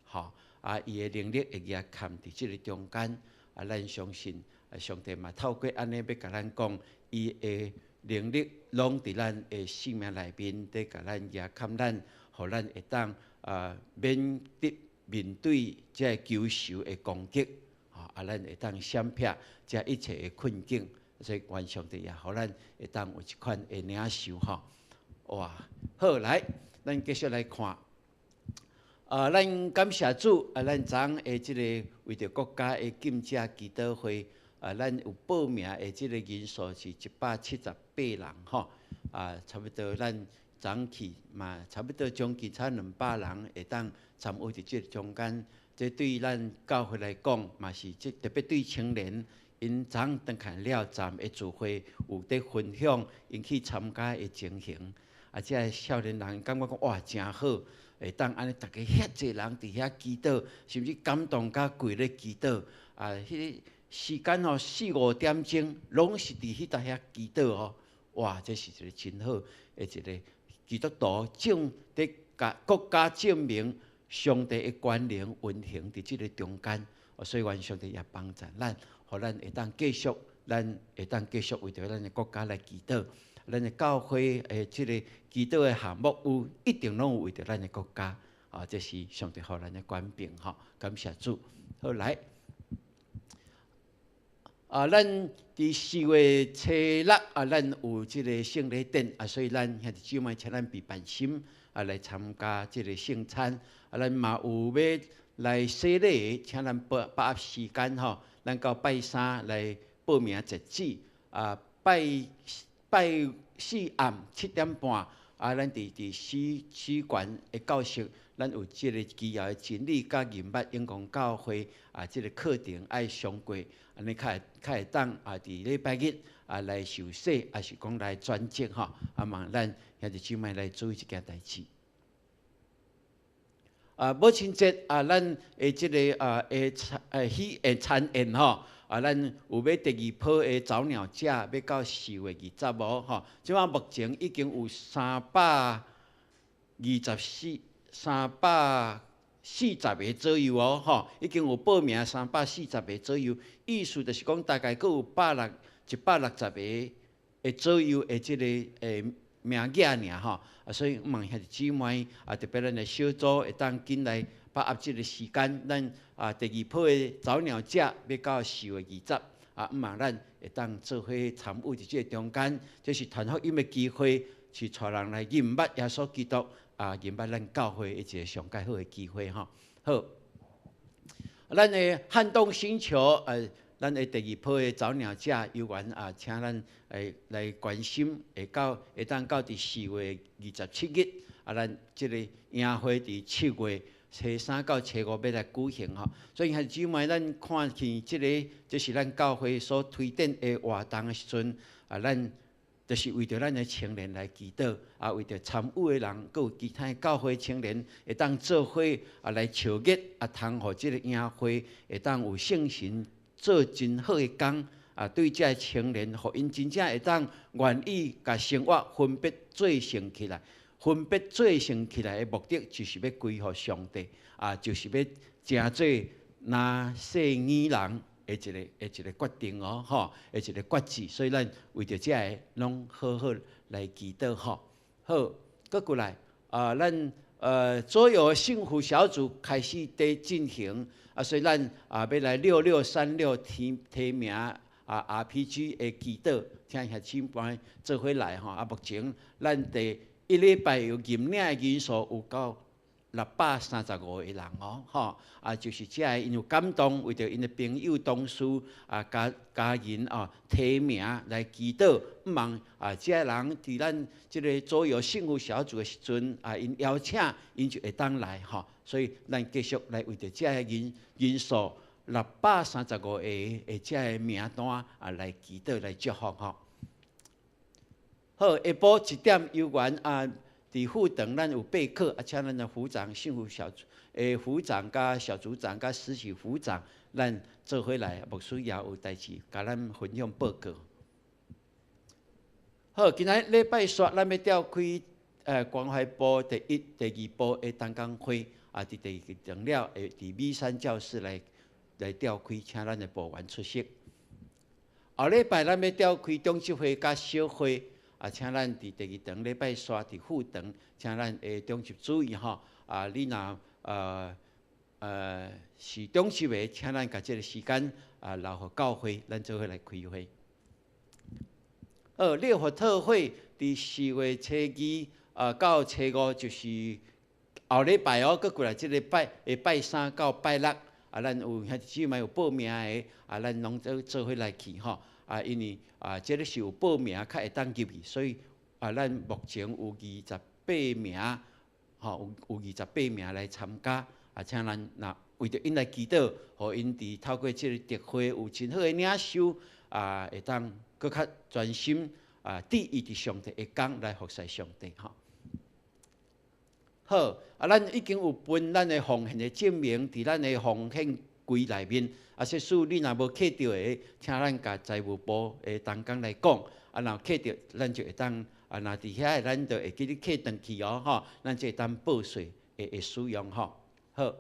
吼啊伊的能力會夯崁佇這个中間。啊，咱相信啊，上帝嘛透過按呢欲共咱講，伊的能力攏佇咱的生命內面，佇共咱夯崁咱，予咱會當啊免得面對這个仇仇的攻擊，吼啊，咱會當閃避這一切的困境。所以願上帝也予咱會當有這款的領受吼。哇，好，來，咱繼續來看。啊，咱感謝主，啊，咱昨昏的這个為著國家的禁食祈禱會，啊，咱有報名的這個人數是178人吼，啊，差不多咱昨昏去嘛，差不多將近差200人會當參與佇這个中間。這對咱教會來講，嘛是這特別對青年，𪜶昨昏轉來了站的聚會有佇分享，𪜶去參加的情形，啊，這个少年人感覺講哇，誠好。會當按呢，逐家遐濟人佇遐祈禱，甚至感動甲跪咧祈禱。啊，彼个時間吼四五點鐘，攏是佇彼搭遐祈禱哦。哇，這是一個真好的一個基督徒證佇共國家證明上帝的權能運行佇這个中間。所以願上帝也幫助咱，予咱會當繼續，咱會當繼續為著咱的國家來祈禱。咱的教會的這个祈禱的項目有一定攏有為著咱的國家，啊，這是上帝予咱的權柄吼，感謝主。好來，啊，咱佇4月初6啊，咱有這个聖禮典啊，所以咱兄弟姊妹請咱備辦心啊來參加這个聖餐。啊，咱嘛有欲來洗禮的，請咱把握時間吼，咱到拜三來報名截止啊，拜拜四暗7點半，啊，咱佇西館的教室，咱有這个基要的真理佮認捌永光教會啊，這个課程愛上過，按呢較會當啊，佇禮拜日啊來受洗，抑是講來轉職吼，啊，望咱兄弟姊妹來注意這件代誌。啊，母親節啊，咱的這个啊的餐喜宴餐宴吼。啊，咱有欲第二波的早鳥價，欲到4月25吼。這擺目前已經有324、340個左右哦，吼，已經有報名340個左右。意思就是講，大概閣有160個的左右的這个名額爾吼。啊，所以望兄弟姊妹啊，特別咱的小組會當緊來把握這个時間，咱啊第二波的早鳥價欲到4月20，啊，毋望咱會當做伙參與佇這个中間，這是傳福音的機會，是帶人來認捌耶穌基督，啊，認捌咱教會的一个上蓋好的機會吼。好，咱的撼動星球，咱的第二波的早鳥價有緣啊，請咱來關心，會當到佇4月27日，啊，咱這个營會佇7月初三到初五欲來舉行吼，所以兄弟姊妹，咱看見這个，這是咱教會所推展的活動的時陣，啊，咱就是為著咱的青年來祈禱，啊，為著參與的人，閣有其他的教會青年會當做伙啊來笑熱，啊，通予這个營會會當有聖神做真好的工，啊，對這个青年，予𪜶真正會當願意共生活分別做聖起來。分別做聖起來的目的，就是欲歸予上帝，啊，就是欲成做拿細耳人的一個決定哦，吼，的一個決志。所以咱為著這个，攏好好來祈禱吼。好，閣過來，啊，咱所有幸福小組開始佇進行，啊，所以咱啊欲來6636提名啊 RPG 的祈禱，請兄姊妹做伙來吼。啊，目前咱第一禮拜有認領的人數有到635個人哦，吼，啊，就是這个𪜶有感動，為著𪜶的朋友、同事啊、家人啊提名來祈禱，毋望啊，這个人佇咱這个左右幸福小組的時陣啊，𪜶邀請𪜶就會當來吼，所以咱繼續來為著這个人數635个的這个名單啊來祈禱來祝福吼。好，下晡1點有緣啊，佇副堂咱有備課，啊，請咱的輔長、幸福小組的輔長、佮小組長、佮實習輔長，咱做伙來，牧師也有代誌，共咱分享報告。好，今仔禮拜四咱欲召開關懷部第一、第二部的同工會，啊，佇第二場了，會佇米山教室來召開，請咱的部員出席。後禮拜咱欲召開長執會佮小會，啊，請咱佇第二堂禮拜四佇副堂，請咱的長執主任吼，啊，你若是長執的，請咱共這个時間啊留予教會，咱做伙來開會。好，禮佛特會佇4月初2啊到初五，就是後禮拜哦，閣過來這个拜的拜三到拜六，啊，咱有兄弟姊妹有報名的，啊，咱攏做伙來去吼。啊，因為啊，這个是有報名較會當入去，所以啊，咱目前有28名，吼，有28名來參加，啊，請咱若為著𪜶來祈禱，予𪜶佇透過這个特會有真好的領受，啊，會當閣較專心啊，致意佇上帝的工來服侍上帝吼。好，啊，咱已經有分咱的奉獻的證明佇咱的奉獻櫃內面。啊，假使你若無揢著的，請咱共財務部的同工來講。啊，若揢著，咱就會當啊，若佇遐的，咱就會記得揢轉去哦，吼，咱就會當報稅會使用吼。好，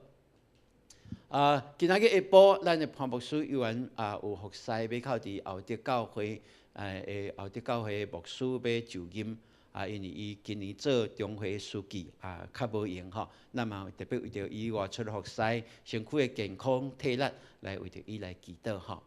啊，今仔日下晡，咱的潘牧師猶原啊有服侍欲靠佇後德教會，後德教會牧師欲就任。啊，因為伊今年做中會書記啊，較無閒吼，咱嘛特別為著伊外出服侍，身軀的健康體力，來為著伊來祈禱吼。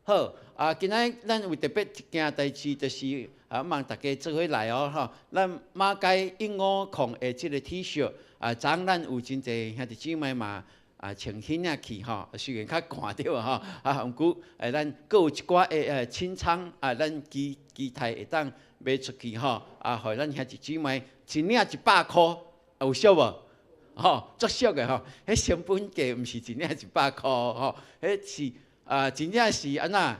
好，啊，今仔咱有特別一件代誌，就是啊，望大家做伙來哦吼。咱馬偕150的這个 T-shirt 啊，昨昏咱有真濟兄弟姊妹嘛啊穿彼領去吼，雖然較寒對無吼，啊，毋過咱閣有一寡的清倉啊，咱期待會當賣出去吼，啊，予咱兄弟姊妹一領100箍，有俗無？吼，足俗的吼，彼成本價毋是一領100箍吼，彼是啊，真正是按怎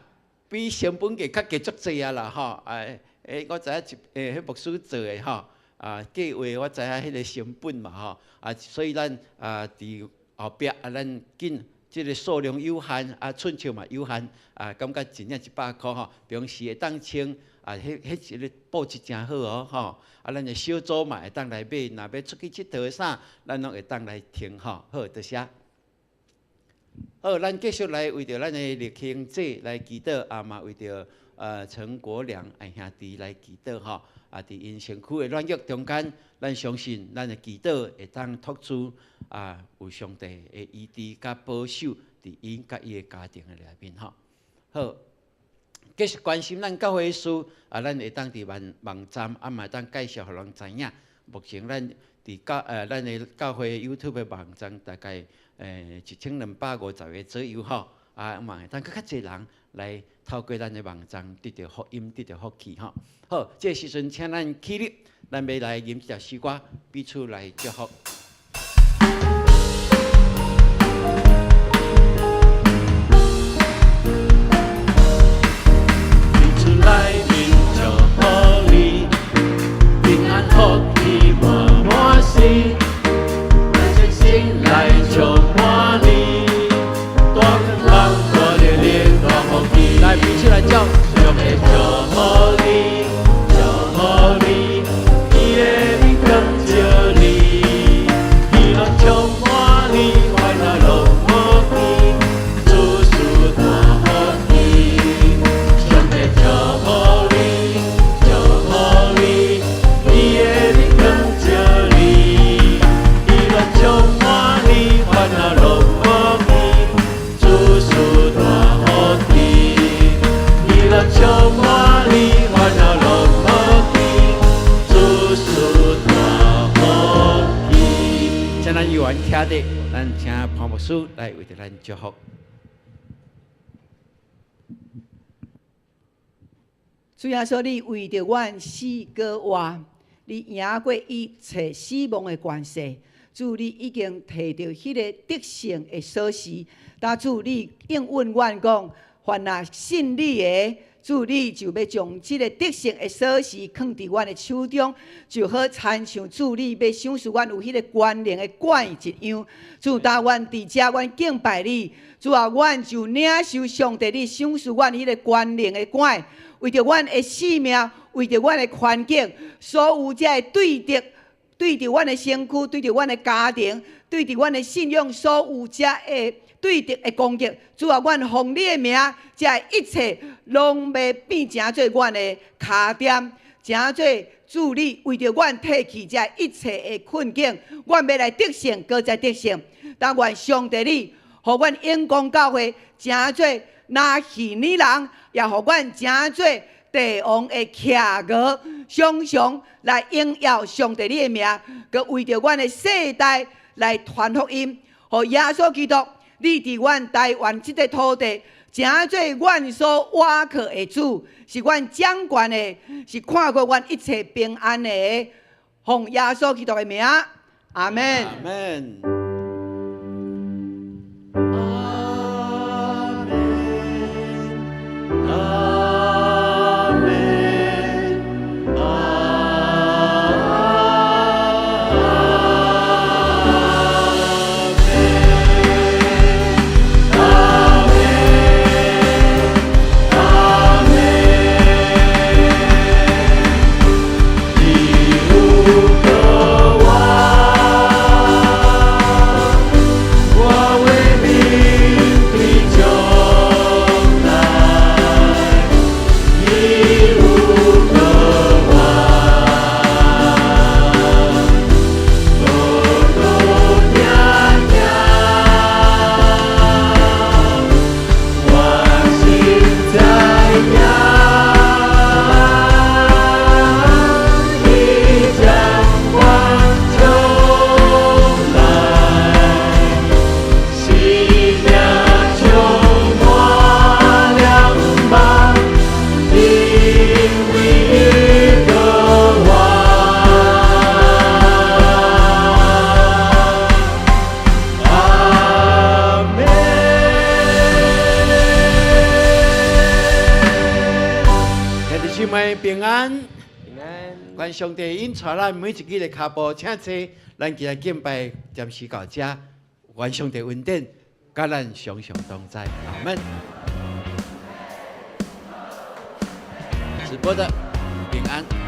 比成本價較低足濟啊啦吼，啊，我知影一彼牧師做的吼，啊，計劃我知影彼个成本嘛吼，啊，所以咱啊佇後壁啊，咱緊這个數量有限，啊，寸尺嘛有限，啊，感覺一領100箍吼，平時會當穿，啊，彼一个布質誠好哦吼，啊，咱的小組嘛會當來買，若欲出去𨑨迌的衫，咱攏會當來穿吼，好，多謝。好，咱繼續來為著咱的力行者來祈禱，啊嘛為著陳國良兄弟來祈禱吼，啊，佇𪜶身軀的軟弱中間，咱相信咱的祈禱會當托住啊，有上帝的醫治佮保守佇𪜶佮伊的家庭的內面吼。好，繼續關心咱教會的事，啊，咱會當佇網站啊嘛會當介紹予人知影。目前咱佇咱的教會 YouTube 的網站大概1250個左右吼，啊嘛會當閣較濟人來透過咱的網站得著福音，得著福氣吼。好，這個時陣請咱起立，咱欲來吟這條詩歌，彼此來祝福。彼此來面祝福你，平安福氣滿滿心，咱誠心來充滿你，大健康大力量大福氣。來，彼此來祝，上帝祝福你，祝福你，伊的面光照你，喜樂充滿你，煩惱攏無見，諸事大福氣。上帝祝福你，祝福你，伊的面光照你，喜樂充滿你，煩惱攏無見，諸事大福氣。喜樂充滿你，煩惱攏無見，諸事大福氣。請咱有緣徛佇，咱請潘牧師來為著咱祝福。主耶穌，你為著阮死閣活，你贏過一切死亡的權勢。主，你已經提著彼个得勝的鎖匙，但主你應允阮講，凡若信你的，主你就欲將這个得勝的鎖匙囥佇阮的手中，就好親像主你欲賞賜阮有彼个權能的管一樣。主，當阮佇遮，阮敬拜你，主啊，阮就領受上帝你賞賜阮彼个權能的管，為著阮的性命，為著阮的環境，所有這个對敵，對著阮的身軀，對著阮的家庭，對著阮的信仰，所有這个對敵的攻擊，主啊，阮奉你的名，這一切攏欲變成做阮的跤墊，成做主你為著阮褪去這一切的困境，阮欲來得勝，閣再得勝。但願上帝你，予阮永光教會成做若戲呢人，也予阮成做帝王的騎鵝，常常來榮耀上帝你的名，閣為著阮的世代來傳福音，予耶穌基督，你佇阮台灣這塊土地，成做阮所倚靠的主，是阮掌權的，是看顧阮一切平安的。奉耶穌基督的名，阿門。阿門。阿門，阿門，阿門，阿門，你有渴望，我會面對將來，你有渴望，無多聽聽，我心知影，你將我將來，生命充滿了夢，因為一個王。阿門。兄弟姊妹平安，平安。願上帝引帶咱每一支的跤步，請坐，咱今日敬拜暫時到這，願上帝恩典，佮咱常常同在。阿門。直播的平安。